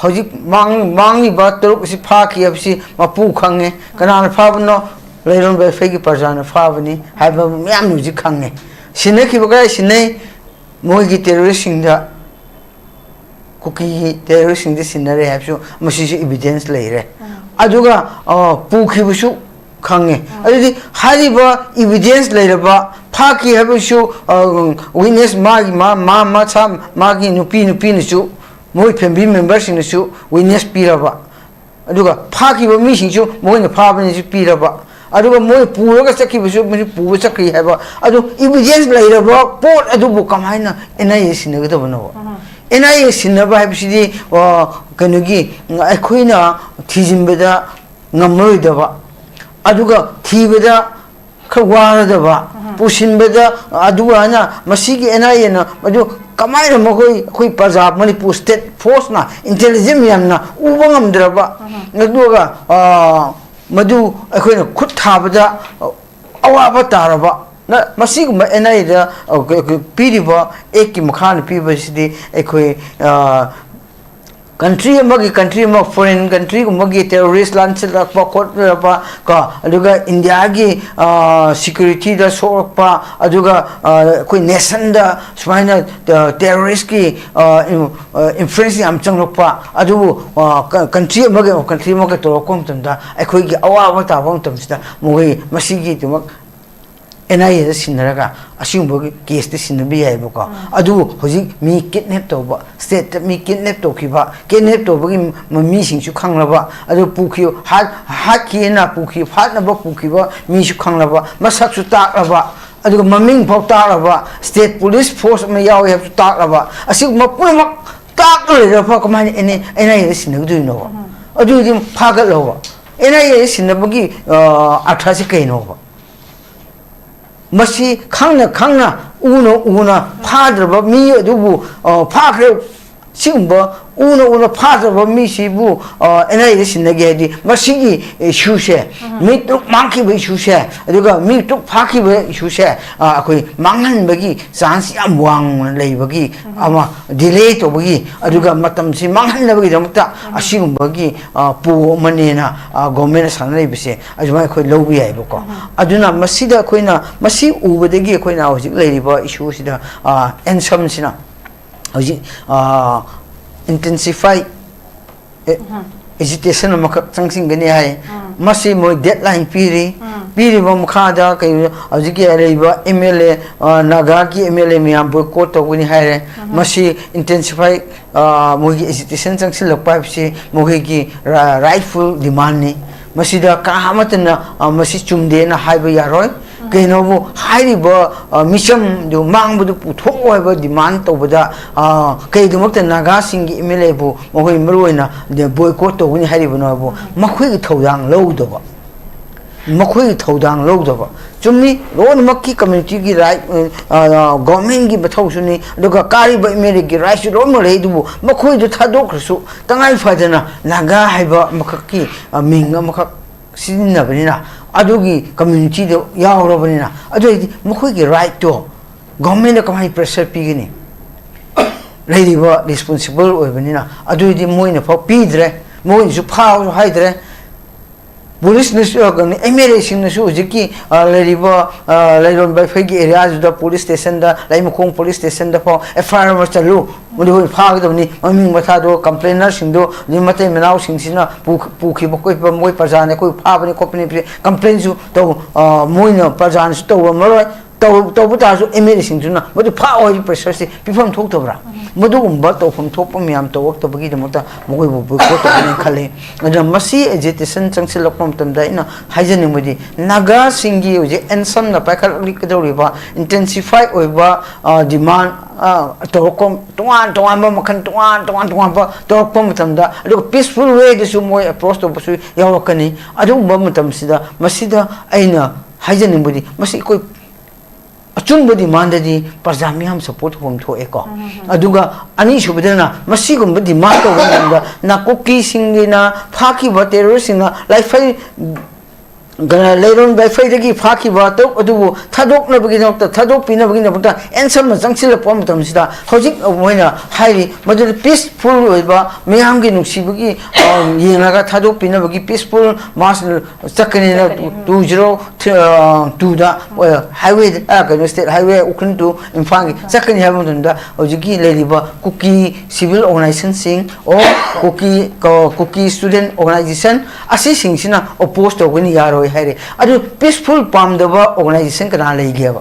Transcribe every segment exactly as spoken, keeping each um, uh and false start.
ꯍꯧꯖꯤꯛ ꯃꯥꯡ-, ꯃꯥꯡꯂꯤꯕ ꯇꯔꯨꯛ ꯑꯁꯤ ꯐꯥꯈꯤ ꯍꯥꯏꯕꯁꯤ ꯃꯄꯨ ꯈꯪꯉꯦ꯫ ꯀꯅꯥꯅ ꯐꯥꯕꯅꯣ? ꯂꯩꯔꯣꯟꯕ ꯑꯩꯈꯣꯏꯒꯤ ꯄ꯭ꯔꯖꯥꯅ ꯐꯥꯕꯅꯤ ꯍꯥꯏꯕ ꯃꯌꯥꯝꯅ ꯍꯧꯖꯤꯛ ꯈꯪꯉꯦ꯫ ꯁꯤꯟꯅꯈꯤꯕ ꯀꯗꯥꯏ ꯁꯤꯟꯅꯩ? ꯃꯣꯏꯒꯤ ꯇꯦꯔꯣꯔꯤꯁꯁꯤꯡꯗ, ꯀꯨꯀꯤꯒꯤ ꯇꯦꯔꯣꯔꯤꯁꯁꯤꯡꯗ ꯁꯤꯟꯅꯔꯦ ꯍꯥꯏꯕꯁꯨ ꯃꯁꯤꯁꯨ evidence ꯂꯩꯔꯦ꯫ ꯑꯗꯨꯒ, ꯑ, ꯄꯨꯈꯤꯕꯁꯨ ꯈꯪꯉꯦ꯫ ꯑꯗꯨꯗꯤ ꯍꯥꯏꯔꯤꯕ evidence ꯂꯩꯔꯕ, ꯐꯥꯈꯤ ꯍꯥꯏꯕꯁꯨ, ꯑ, witness ꯃꯥꯒꯤ, ꯃꯥ, ꯃꯥ, ꯃꯁꯥ, ꯃꯥꯒꯤ ꯅꯨꯄꯤ, ꯅꯨꯄꯤꯅꯁꯨ, ꯃꯣꯏ family memberꯁꯤꯡꯅꯁꯨ witness ꯄꯤꯔꯕ, ꯑꯗꯨꯒ ꯐꯥꯈꯤꯕ ꯃꯤꯁꯤꯡꯁꯨ ꯃꯈꯣꯏꯅ ꯐꯥꯕꯅꯤꯁꯨ ꯄꯤꯔꯕ, ꯑꯗꯨꯒ ꯃꯣꯏ ꯄꯨꯔꯒ ꯆꯠꯈꯤꯕꯁꯨ ꯃꯣꯏ ꯄꯨꯕ ꯆꯠꯈ꯭ꯔꯤ ꯍꯥꯏꯕ, ꯑꯗꯨ evidence ꯂꯩꯔꯕ ꯄꯣꯠ ꯑꯗꯨꯕꯨ ꯀꯃꯥꯏꯅ NIA ꯁꯤꯟꯅꯒꯗꯕꯅꯣ? NIA ꯁꯤꯟꯅꯕ ꯍꯥꯏꯕꯁꯤꯗꯤ, ꯑ, ꯀꯩꯅꯣꯒꯤ, ꯑꯩꯈꯣꯏꯅ ꯊꯤꯖꯤꯟꯕꯗ ꯉꯝꯃꯔꯣꯏꯗꯕ, ꯑꯗꯨꯒ ꯊꯤꯕꯗ ꯈꯔ ꯋꯥꯔꯗꯕ, ꯄꯨꯁꯤꯟꯕꯗ, ꯑꯗꯨꯒ ꯍꯥꯏꯅ ꯃꯁꯤꯒꯤ NIAꯅ ꯃꯗꯨ ꯀꯃꯥꯏꯅ ꯃꯈꯣꯏ, ꯑꯩꯈꯣꯏ ꯄ꯭ꯔꯖꯥ, ꯃꯅꯤꯄꯨꯔ state forceꯅ, intelligence ꯃꯌꯥꯝꯅ ꯎꯕ ꯉꯝꯗ꯭ꯔꯕ, ꯑꯗꯨꯒ, ꯑ, ꯃꯗꯨ ꯑꯩꯈꯣꯏꯅ ꯈꯨꯠ ꯊꯥꯕꯗ ꯑꯋꯥꯕ ꯇꯥꯔꯕ, ꯅ-, ꯃꯁꯤꯒꯨꯝꯕ NIAꯗ, ꯑ, ꯀ-, ꯀ-, ꯄꯤꯔꯤꯕ actꯀꯤ ꯃꯈꯥꯗ ꯄꯤꯕꯁꯤꯗꯤ ꯑꯩꯈꯣꯏ, ꯑ, country ꯑꯃꯒꯤ, country ꯑꯃ, foreign countryꯒꯨꯝꯕꯒꯤ terrorist ꯂꯥꯟꯁꯤꯜꯂꯛꯄ ꯈꯣꯠꯂꯛꯄ ꯀꯣ, ꯑꯗꯨꯒ Indiaꯒꯤ, ꯑ, securityꯗ ꯁꯣꯛꯂꯛꯄ, ꯑꯗꯨꯒ, ꯑ, ꯑꯩꯈꯣꯏ nationꯗ ꯁꯨꯃꯥꯏꯅ, ꯑ, terroristꯀꯤ, ꯑ, ꯏꯟ-, ꯑ, influence ꯌꯥꯝ ꯆꯪꯂꯛꯄ, ꯑꯗꯨꯕꯨ, ꯑ, ꯀ-, country ꯑꯃꯒ country ꯑꯃꯒ ꯇꯧꯔꯛꯄ ꯃꯇꯝꯗ ꯑꯩꯈꯣꯏꯒꯤ ꯑꯋꯥꯕ ꯇꯥꯕ ꯃꯇꯝꯁꯤꯗ ꯃꯈꯣꯏ ꯃꯁꯤꯒꯤꯗꯃꯛ NIAꯗ ꯁꯤꯟꯅꯔꯒ ꯑꯁꯤꯒꯨꯝꯕꯒꯤ caseꯇ ꯁꯤꯟꯅꯕ ꯌꯥꯏꯑꯕꯀꯣ꯫ ꯑꯗꯨꯕꯨ ꯍꯧꯖꯤꯛ ꯃꯤ kidnap ꯇꯧꯕ, stateꯇ ꯃꯤ kidnap ꯇꯧꯈꯤꯕ, kidnap ꯇꯧꯕꯒꯤ ꯃ-, ꯃꯤꯁꯤꯡꯁꯨ ꯈꯪꯂꯕ, ꯑꯗꯨ ꯄꯨꯈꯤ-, ꯍꯥꯠ-, ꯍꯥꯠꯈꯤꯑꯅ ꯄꯨꯈꯤ-, ꯍꯥꯠꯅꯕ ꯄꯨꯈꯤꯕ ꯃꯤꯁꯨ ꯈꯪꯂꯕ, ꯃꯁꯛꯁꯨ ꯇꯥꯛꯂꯕ, ꯑꯗꯨꯒ ꯃꯃꯤꯡ ꯐꯥꯎ ꯇꯥꯛꯂꯕ, state police force ꯑꯃ ꯌꯥꯎꯏ ꯍꯥꯏꯕꯁꯨ ꯇꯥꯛꯂꯕ, ꯑꯁꯤꯒꯨꯝꯕ ꯄꯨꯝꯅꯃꯛ ꯇꯥꯛꯂ ꯂꯩꯔꯕ ꯀꯃꯥꯏꯅ NIAꯗ ꯁꯤꯟꯅꯒꯗꯣꯏꯅꯣꯕ? ꯑꯗꯨꯗꯤ ꯐꯥꯒꯠꯂꯣꯕ꯫ NIAꯗ ꯁꯤꯟꯅꯕꯒꯤ, ꯑ, ꯑꯔꯊꯁꯤ ꯀꯩꯅꯣꯕ? ꯃꯁꯤ ꯈꯪꯅ ꯈꯪꯅ, ꯎꯅ ꯎꯅ ꯐꯥꯗ꯭ꯔꯕ ꯃꯤ ꯑꯗꯨꯕꯨ, ꯑ, ꯐꯥꯈ꯭ꯔꯦ꯫ ꯁꯤꯒꯨꯝꯕ ꯎꯅ ꯎꯅ ꯐꯥꯗ꯭ꯔꯕ ꯃꯤꯁꯤꯕꯨ ꯑꯦꯟ ꯑꯥꯏ ꯑꯦꯗ ꯁꯤꯟꯅꯒꯦ ꯍꯥꯏꯗꯤ, ꯃꯁꯤꯒꯤ ꯏꯁꯨꯁꯦ, ꯃꯤ ꯇꯔꯨꯛ ꯃꯥꯡꯈꯤꯕ ꯏꯁꯨꯁꯦ, ꯑꯗꯨꯒ ꯃꯤ ꯇꯔꯨꯛ ꯐꯥꯈꯤꯕ ꯏꯁꯨꯁꯦ, ꯑꯩꯈꯣꯏ ꯃꯥꯡꯍꯟꯕꯒꯤ ꯆꯥꯟꯁ ꯌꯥꯝ ꯋꯥꯡꯅ ꯂꯩꯕꯒꯤ ꯑꯃ, ꯗꯤꯂꯦ ꯇꯧꯕꯒꯤ, ꯑꯗꯨꯒ ꯃꯇꯝꯁꯤ ꯃꯥꯡꯍꯟꯅꯕꯒꯤꯗꯃꯛꯇ ꯑꯁꯤꯒꯨꯝꯕꯒꯤ ꯄꯣ ꯑꯃꯅꯦꯅ ꯒꯣꯔꯃꯦꯟꯅ ꯁꯥꯟꯅꯔꯤꯕꯁꯦ ꯑꯗꯨꯃꯥꯏꯅ ꯑꯩꯈꯣꯏ ꯂꯧꯕ ꯌꯥꯏꯕꯀꯣ꯫ ꯑꯗꯨꯅ ꯃꯁꯤꯗ ꯑꯩꯈꯣꯏꯅ, ꯃꯁꯤ ꯎꯕꯗꯒꯤ ꯑꯩꯈꯣꯏꯅ ꯍꯧꯖꯤꯛ ꯂꯩꯔꯤꯕ ꯏꯁꯨꯁꯤꯗ, ꯑꯦꯟꯁꯝꯁꯤꯅ ꯍꯧꯖꯤꯛ ꯏꯟꯇꯦꯟꯁꯤꯐꯥꯏ ꯑꯦꯖꯤꯇꯦꯁꯟ ꯑꯃꯈꯛ ꯆꯪꯁꯤꯟꯒꯅꯤ ꯍꯥꯏ꯫ ꯃꯁꯤ ꯃꯣꯏ ꯗꯦꯠ ꯂꯥꯏꯟ ꯄꯤꯔꯤ꯫ ꯄꯤꯔꯤꯕ ꯃꯈꯥꯗ ꯀꯩ, ꯍꯧꯖꯤꯛꯀꯤ ꯂꯩꯔꯤꯕ ꯑꯦꯝ ꯑꯦꯜ ꯑꯦ, ꯅꯥꯒꯥꯒꯤ ꯑꯦꯝ ꯑꯦꯜ ꯑꯦ ꯃꯌꯥꯝ ꯕꯣꯏꯀꯣꯠ ꯇꯧꯒꯅꯤ ꯍꯥꯏꯔꯦ꯫ ꯃꯁꯤ ꯏꯟꯇꯦꯟꯁꯤꯐꯥꯏ, ꯃꯣꯏꯒꯤ ꯑꯦꯖꯤꯇꯦꯁꯟ ꯆꯪꯁꯤꯜꯂꯛꯄ ꯍꯥꯏꯕꯁꯤ ꯃꯈꯣꯏꯒꯤ ꯔꯥꯏꯠꯐꯨꯜ ꯗꯤꯃꯥꯟꯅꯤ꯫ ꯃꯁꯤꯗ ꯀꯅꯥ ꯑꯃꯠꯇꯅ ꯃꯁꯤ ꯆꯨꯝꯗꯦꯅ ꯍꯥꯏꯕ ꯌꯥꯔꯣꯏ꯫ ꯀꯩꯅꯣꯕꯨ ꯍꯥꯏꯔꯤꯕ ꯃꯤꯆꯝꯗꯨ ꯃꯥꯡꯕꯗꯨ ꯄꯨꯊꯣꯛꯑꯣ ꯍꯥꯏꯕ ꯗꯤꯃꯥꯟ ꯇꯧꯕꯗ, ꯀꯩꯒꯤꯗꯃꯛꯇ ꯅꯥꯒꯥꯁꯤꯡꯒꯤ ꯑꯦꯝ ꯑꯦꯜ ꯑꯦꯕꯨ ꯃꯈꯣꯏ ꯃꯔꯨꯑꯣꯏꯅ ꯕꯣꯏꯀꯣꯠ ꯇꯧꯒꯅꯤ ꯍꯥꯏꯔꯤꯕꯅꯣ ꯍꯥꯏꯕꯨ ꯃꯈꯣꯏꯒꯤ ꯊꯧꯗꯥꯡ ꯂꯧꯗꯕ, ꯃꯈꯣꯏꯒꯤ ꯊꯧꯗꯥꯡ ꯂꯧꯗꯕ꯫ ꯆꯨꯝꯃꯤ, ꯂꯣꯏꯅꯃꯛꯀꯤ ꯀꯝꯃ꯭ꯌꯨꯅꯤꯇꯤꯒꯤ ꯔꯥꯏꯠ, ꯒꯣꯔꯃꯦꯟꯒꯤ ꯃꯊꯧꯁꯨꯅꯤ, ꯑꯗꯨꯒ ꯀꯥꯔꯤꯕ ꯑꯦꯝ ꯑꯦꯜ ꯑꯦꯒꯤ ꯔꯥꯏꯠꯁꯨ ꯂꯣꯏꯅꯃꯛ ꯂꯩ꯫ ꯑꯗꯨꯕꯨ ꯃꯈꯣꯏꯗꯨ ꯊꯥꯗꯣꯛꯈ꯭ꯔꯁꯨ ꯇꯉꯥꯏ ꯐꯗꯅ ꯅꯥꯒꯥ ꯍꯥꯏꯕ ꯑꯃꯈꯛꯀꯤ ꯃꯤꯡ ꯑꯃꯈꯛ ꯁꯤꯖꯤꯟꯅꯕꯅꯤꯅ, ꯑꯗꯨꯒꯤ ꯀꯝꯃ꯭ꯌꯨꯅꯤꯇꯤꯗ ꯌꯥꯎꯔꯕꯅꯤꯅ, ꯑꯗꯨ ꯑꯣꯏꯔꯗꯤ ꯃꯈꯣꯏꯒꯤ ꯔꯥꯏꯠꯇꯣ ꯒꯣꯔꯃꯦꯟꯗ ꯀꯃꯥꯏꯅ ꯄ꯭ꯔꯦꯁꯔ ꯄꯤꯒꯅꯤ? ꯂꯩꯔꯤꯕ ꯔꯦꯁꯄꯣꯟꯁꯤꯕꯜ ꯑꯣꯏꯕꯅꯤꯅ꯫ ꯑꯗꯨ ꯑꯣꯏꯔꯗꯤ ꯃꯣꯏꯅ ꯐꯥꯎ ꯄꯤꯗ꯭ꯔꯦ, ꯃꯣꯏꯅꯁꯨ ꯐꯥꯎꯁꯨ ꯍꯥꯏꯗ꯭ꯔꯦ꯫ ꯄꯨꯂꯤꯁꯅꯁꯨ, ꯑꯦꯝ ꯑꯦꯜ ꯑꯦꯁꯤꯡꯅꯁꯨ ꯍꯧꯖꯤꯛꯀꯤ ꯂꯩꯔꯤꯕ ꯂꯩꯔꯣꯟꯕ ꯑꯩꯈꯣꯏꯒꯤ ꯑꯦꯔꯤꯌꯥꯁꯤꯗ ꯄꯨꯂꯤꯁ ꯁ꯭ꯇꯦꯁꯟꯗ, ꯂꯩꯃꯈꯣꯡ ꯄꯨꯂꯤꯁ ꯁ꯭ꯇꯦꯁꯟꯗ ꯐꯥꯎ ꯑꯦꯐ ꯑꯥꯏ ꯑꯥꯔ ꯑꯃ ꯆꯠꯂꯨ꯫ ꯃꯗꯨ ꯑꯩꯈꯣꯏ ꯐꯥꯒꯗꯕꯅꯤ꯫ ꯃꯃꯤꯡ ꯃꯊꯥꯗꯣ, ꯀꯝꯄ꯭ꯂꯦꯅꯔꯁꯤꯡꯗꯣ, ꯑꯗꯨꯗꯩ ꯃꯇꯩ ꯃꯅꯥꯎꯁꯤꯡꯁꯤꯅ ꯄꯨꯈꯤꯕ ꯈꯣꯠꯄ, ꯃꯣꯏ ꯄ꯭ꯔꯖꯥꯅ ꯑꯩꯈꯣꯏ ꯐꯥꯕꯅꯤ ꯈꯣꯠꯄꯅꯤ, ꯀꯝꯄ꯭ꯂꯦꯟꯁꯨ ꯇꯧ꯫ ꯃꯣꯏꯅ ꯄ꯭ꯔꯖꯥꯅꯁꯨ ꯇꯧꯔꯝꯃꯔꯣꯏ꯫ ꯇꯧ-, ꯇꯧꯕ ꯇꯥꯔꯁꯨ ꯑꯦꯝ ꯑꯦꯜ ꯑꯦꯁꯤꯡꯗꯨꯅ ꯃꯗꯨ ꯐꯥꯎ ꯍꯥꯏꯕꯒꯤ ꯄ꯭ꯔꯦꯁꯔꯁꯦ ꯄꯤꯐꯝ ꯊꯣꯛꯇꯕ꯭ꯔꯥ? ꯃꯗꯨꯒꯨꯝꯕ ꯇꯧꯐꯝ ꯊꯣꯛꯄ ꯃꯌꯥꯝ ꯇꯧꯔꯛꯇꯕꯒꯤꯗꯃꯛꯇ ꯃꯈꯣꯏꯕꯨ ꯕꯣꯏꯀꯣꯠ ꯇꯧꯒꯅꯤ ꯈꯜꯂꯤ꯫ ꯑꯗꯨꯅ ꯃꯁꯤ ꯑꯦꯖꯤꯇꯦꯁꯟ ꯆꯪꯁꯤꯜꯂꯛꯄ ꯃꯇꯝꯗ ꯑꯩꯅ ꯍꯥꯏꯖꯅꯤꯡꯕꯗꯤ, ꯅꯥꯒꯥꯁꯤꯡꯒꯤ ꯍꯧꯖꯤꯛ ꯑꯦꯟꯁꯝꯅ ꯄꯥꯏꯈꯠꯂꯛꯀꯗꯧꯔꯤꯕ ꯏꯟꯇꯦꯟꯁꯤꯐꯥꯏ ꯑꯣꯏꯕ ꯗꯤꯃꯥꯟ ꯇꯧꯔꯛꯄ, ꯇꯣꯉꯥꯟ ꯇꯣꯉꯥꯟꯕ ꯃꯈꯜ, ꯇꯣꯉꯥꯟ ꯇꯣꯉꯥꯟ ꯇꯣꯉꯥꯟꯕ ꯇꯧꯔꯛꯄ ꯃꯇꯝꯗ, ꯑꯗꯨꯒ ꯄꯤꯁꯐꯨꯜ ꯋꯦꯗꯁꯨ ꯃꯣꯏ ꯑꯦꯄ꯭ꯔꯣꯁ ꯇꯧꯕꯁꯨ ꯌꯥꯎꯔꯛꯀꯅꯤ꯫ ꯑꯗꯨꯒꯨꯝꯕ ꯃꯇꯝꯁꯤꯗ ꯃꯁꯤꯗ ꯑꯩꯅ ꯍꯥꯏꯖꯅꯤꯡꯕꯗꯤ, ꯃꯁꯤ ꯑꯩꯈꯣꯏ ꯑꯆꯨꯝꯕ ꯗꯤꯃꯥꯟꯗꯗꯤ ꯄ꯭ꯔꯖꯥ ꯃꯤꯌꯥꯝ ꯁꯄꯣꯔꯠ ꯇꯧꯐꯝ ꯊꯣꯛꯑꯦꯀꯣ꯫ ꯑꯗꯨꯒ ꯑꯅꯤꯁꯨꯕꯗꯅ, ꯃꯁꯤꯒꯨꯝꯕ ꯗꯤꯃꯥꯟ ꯇꯧꯕ ꯃꯇꯝꯗ ꯅꯥꯀꯨꯞꯀꯤꯁꯤꯡꯒꯤꯅ ꯐꯥꯈꯤꯕ ꯇꯦꯔꯣꯔꯤꯁꯁꯤꯡꯅ ꯂꯥꯏꯐꯩ, ꯀꯩꯅꯣ, ꯂꯩꯔꯣꯟ ꯂꯥꯏꯐꯩꯗꯒꯤ ꯐꯥꯈꯤꯕ ꯇꯔꯨꯛ ꯑꯗꯨꯕꯨ ꯊꯥꯗꯣꯛꯅꯕꯒꯤꯗꯃꯛꯇ, ꯊꯥꯗꯣꯛꯄꯤꯅꯕꯒꯤꯗꯃꯛꯇ ꯑꯦꯟꯁꯝꯅ ꯆꯪꯁꯤꯜꯂꯛꯄ ꯃꯇꯝꯁꯤꯗ, ꯍꯧꯖꯤꯛ ꯃꯣꯏꯅ ꯍꯥꯏꯔꯤ ꯃꯗꯨꯗꯤ ꯄꯤꯁꯐꯨꯜ ꯑꯣꯏꯕ ꯃꯤꯌꯥꯝꯒꯤ ꯅꯨꯡꯁꯤꯕꯒꯤ, ꯑ, ꯌꯦꯡꯂꯒ ꯊꯥꯗꯣꯛꯄꯤꯅꯕꯒꯤ ꯄꯤꯁꯐꯨꯜ ꯃꯥꯔꯁ ꯆꯠꯀꯅꯤꯅ ꯆꯠꯀꯅꯤ꯫ ꯇꯨ ꯖꯤꯔꯣ ꯇꯨꯗ, ꯑ, ꯍꯥꯏꯋꯦ, ꯑ, ꯀꯩꯅꯣ, ꯁ꯭ꯇꯦꯠ ꯍꯥꯏꯋꯦ ꯎꯈ꯭ꯔꯨꯜ ꯇꯨ ꯏꯝꯐꯥꯜꯒꯤ ꯆꯠꯀꯅꯤ ꯍꯥꯏꯕ ꯃꯇꯝꯗ, ꯍꯧꯖꯤꯛꯀꯤ ꯂꯩꯔꯤꯕ ꯀꯨꯀꯤ ꯁꯤꯚꯤꯜ ꯑꯣꯔꯒꯅꯥꯏꯖꯦꯁꯟꯁꯤꯡ ꯑꯣꯔ ꯀꯨꯀꯤ, ꯀ-, ꯀꯨꯀꯤ ꯁ꯭ꯇꯨꯗꯦꯟ ꯑꯣꯔꯒꯅꯥꯏꯖꯦꯁꯟ ꯑꯁꯤꯁꯤꯡꯁꯤꯅ ꯑꯣꯄꯣꯖ ꯇꯧꯒꯅꯤ, ꯌꯥꯔꯣꯏ ꯍꯥꯏꯔꯦ꯫ ꯑꯗꯨ ꯄꯤꯁꯐꯨꯜ ꯄꯥꯝꯗꯕ ꯑꯣꯔꯒꯅꯥꯏꯖꯦꯁꯟ ꯀꯅꯥ ꯂꯩꯒꯦꯕ?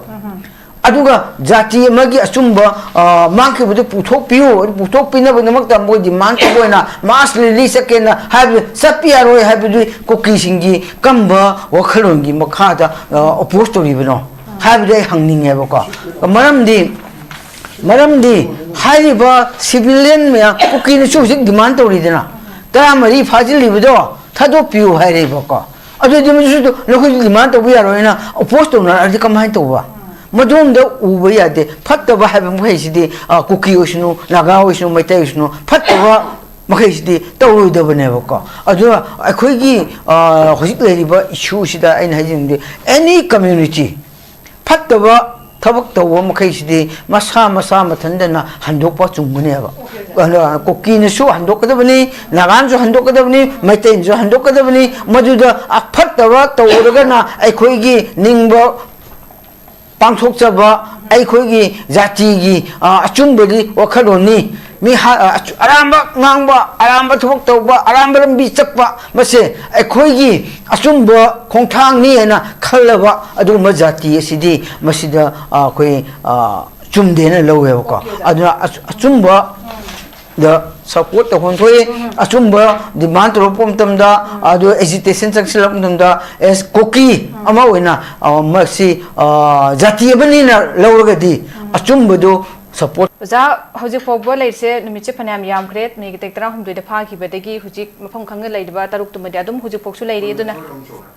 ꯑꯗꯨꯒ ꯖꯥꯇꯤ ꯑꯃꯒꯤ ꯑꯆꯨꯝꯕ, ꯑ, ꯃꯥꯡꯈꯤꯕꯗꯨ ꯄꯨꯊꯣꯛꯄꯤꯌꯨ, ꯑꯗꯨ ꯄꯨꯊꯣꯛꯄꯤꯅꯕꯒꯤꯗꯃꯛꯇ ꯃꯣꯏ ꯗꯤꯃꯥꯟ ꯇꯧꯕ ꯑꯣꯏꯅ ꯃꯥꯔꯁ ꯔꯦꯂꯤ ꯆꯠꯀꯦꯅ ꯍꯥꯏꯕꯗꯨ ꯆꯠꯄ ꯌꯥꯔꯣꯏ ꯍꯥꯏꯕꯗꯨꯗꯤ ꯀꯨꯀꯤꯁꯤꯡꯒꯤ ꯀꯔꯝꯕ ꯋꯥꯈꯜꯂꯣꯟꯒꯤ ꯃꯈꯥꯗ, ꯑ, ꯑꯣꯄꯣꯖ ꯇꯧꯔꯤꯕꯅꯣ ꯍꯥꯏꯕꯗꯨ ꯑꯩ ꯍꯪꯅꯤꯡꯉꯦꯕꯀꯣ꯫ ꯃꯔꯝꯗꯤ, ꯃꯔꯝꯗꯤ ꯍꯥꯏꯔꯤꯕ ꯁꯤꯚꯤꯂꯤꯌꯟ ꯃꯌꯥꯝ, ꯀꯨꯀꯤꯅꯁꯨ ꯍꯧꯖꯤꯛ ꯗꯤꯃꯥꯟ ꯇꯧꯔꯤꯗꯅ, ꯇꯔꯥꯃꯔꯤ ꯐꯥꯖꯤꯜꯂꯤꯕꯗꯣ ꯊꯥꯗꯣꯛꯄꯤꯌꯨ ꯍꯥꯏꯔꯦꯕꯀꯣ꯫ ꯑꯗꯨꯗꯤ ꯃꯗꯨꯁꯨ ꯅꯈꯣꯏꯁꯨ ꯗꯤꯃꯥꯟ ꯇꯧꯕ ꯌꯥꯔꯣꯏꯅ ꯑꯣꯄꯣꯖ ꯇꯧꯅꯔꯛꯑꯗꯤ ꯀꯃꯥꯏꯅ ꯇꯧꯕ? ꯃꯗꯨꯝꯗ ꯎꯕ ꯌꯥꯗꯦ꯫ ꯐꯠꯇꯕ ꯍꯥꯏꯕ ꯃꯈꯩꯁꯤꯗꯤ, ꯑ, ꯀꯨꯀꯤ ꯑꯣꯏꯁꯅꯨ, ꯅꯥꯒꯥ ꯑꯣꯏꯁꯅꯨ, ꯃꯩꯇꯩ ꯑꯣꯏꯁꯅꯨ, ꯐꯠꯇꯕ ꯃꯈꯩꯁꯤꯗꯤ ꯇꯧꯔꯣꯏꯗꯕꯅꯦꯕꯀꯣ꯫ ꯑꯗꯨꯅ ꯑꯩꯈꯣꯏꯒꯤ, ꯑ, ꯍꯧꯖꯤꯛ ꯂꯩꯔꯤꯕ ꯏꯁꯨꯁꯤꯗ ꯑꯩꯅ ꯍꯥꯏꯖꯅꯤꯡꯕꯗꯤ, ꯑꯦꯅꯤ ꯀꯝꯃ꯭ꯌꯨꯅꯤꯇꯤ ꯐꯠꯇꯕ ꯊꯕꯛ ꯇꯧꯕ ꯃꯈꯩꯁꯤꯗꯤ ꯃꯁꯥ ꯃꯁꯥ ꯃꯊꯟꯇꯅ ꯍꯟꯗꯣꯛꯄ ꯆꯨꯝꯒꯅꯦꯕ꯫ ꯑꯗꯨꯅ ꯀꯨꯀꯤꯅꯁꯨ ꯍꯟꯗꯣꯛꯀꯗꯕꯅꯤ, ꯅꯥꯒꯥꯅꯁꯨ ꯍꯟꯗꯣꯛꯀꯗꯕꯅꯤ, ꯃꯩꯇꯩꯅꯁꯨ ꯍꯟꯗꯣꯛꯀꯗꯕꯅꯤ꯫ ꯃꯗꯨꯗ ꯑꯐꯠꯇꯕ ꯇꯧꯔꯒꯅ ꯑꯩꯈꯣꯏꯒꯤ ꯅꯤꯡꯕ ꯄꯥꯡꯊꯣꯛꯆꯕ, ꯑꯩꯈꯣꯏꯒꯤ ꯖꯥꯇꯤꯒꯤ, ꯑ, ꯑꯆꯨꯝꯕꯒꯤ ꯋꯥꯈꯜꯂꯣꯟꯅꯤ꯫ ꯃꯤ ꯍꯥ-, ꯑ, ꯑꯆꯨ-, ꯑꯔꯥꯟꯕ ꯉꯥꯡꯕ, ꯑꯔꯥꯟꯕ ꯊꯕꯛ ꯇꯧꯕ, ꯑꯔꯥꯟꯕ ꯂꯝꯕꯤ ꯆꯠꯄ, ꯃꯁꯦ ꯑꯩꯈꯣꯏꯒꯤ ꯑꯆꯨꯝꯕ ꯈꯣꯡꯊꯥꯡꯅꯤ ꯍꯥꯏꯅ ꯈꯜꯂꯕ ꯑꯗꯨꯒꯨꯝꯕ ꯖꯥꯇꯤ ꯑꯁꯤꯗꯤ ꯃꯁꯤꯗ, ꯑ, ꯑꯩꯈꯣꯏ, ꯑ, ꯆꯨꯝꯗꯦꯅ ꯂꯧꯋꯦꯕꯀꯣ꯫ ꯑꯗꯨꯅ ꯑꯆ-, ꯑꯆꯨꯝꯕ ꯗ ꯁꯄꯣꯔꯠ ꯇꯧꯐꯝ ꯊꯣꯛꯏ꯫ ꯑꯆꯨꯝꯕ ꯗꯤꯃꯥꯟ ꯇꯧꯔꯛꯄ ꯃꯇꯝꯗ, ꯑꯗꯨ ꯑꯦꯖꯤꯇꯦꯁꯟ ꯆꯪꯁꯤꯜꯂꯛꯄ ꯃꯇꯝꯗ, ꯑꯦꯁ ꯀꯨꯀꯤ ꯑꯃ ꯑꯣꯏꯅ, ꯑ, ꯃꯁꯤ, ꯑ, ꯖꯥꯇꯤ ꯑꯃꯅꯤꯅ ꯂꯧꯔꯒꯗꯤ ꯑꯆꯨꯝꯕꯗꯨ ꯁꯄꯣꯔꯠ ꯑꯣꯖꯥ, ꯍꯧꯖꯤꯛ ꯐꯥꯎꯕ ꯂꯩꯔꯤꯁꯦ ꯅꯨꯃꯤꯠꯁꯦ ꯐꯅꯌꯥꯝ ꯌꯥꯝꯈ꯭ꯔꯦ꯫ ꯃꯦꯒꯤ ꯇꯥꯔꯤꯛ ꯇꯔꯥꯍꯨꯝꯗꯣꯏꯗ ꯐꯥꯈꯤꯕꯗꯒꯤ ꯍꯧꯖꯤꯛ ꯃꯐꯝ ꯈꯪꯅ ꯂꯩꯔꯤꯕ ꯇꯔꯨꯛꯇꯨꯃꯗꯤ ꯑꯗꯨꯝ ꯍꯧꯖꯤꯛꯐꯥꯎꯁꯨ ꯂꯩꯔꯤ꯫ ꯑꯗꯨꯅ,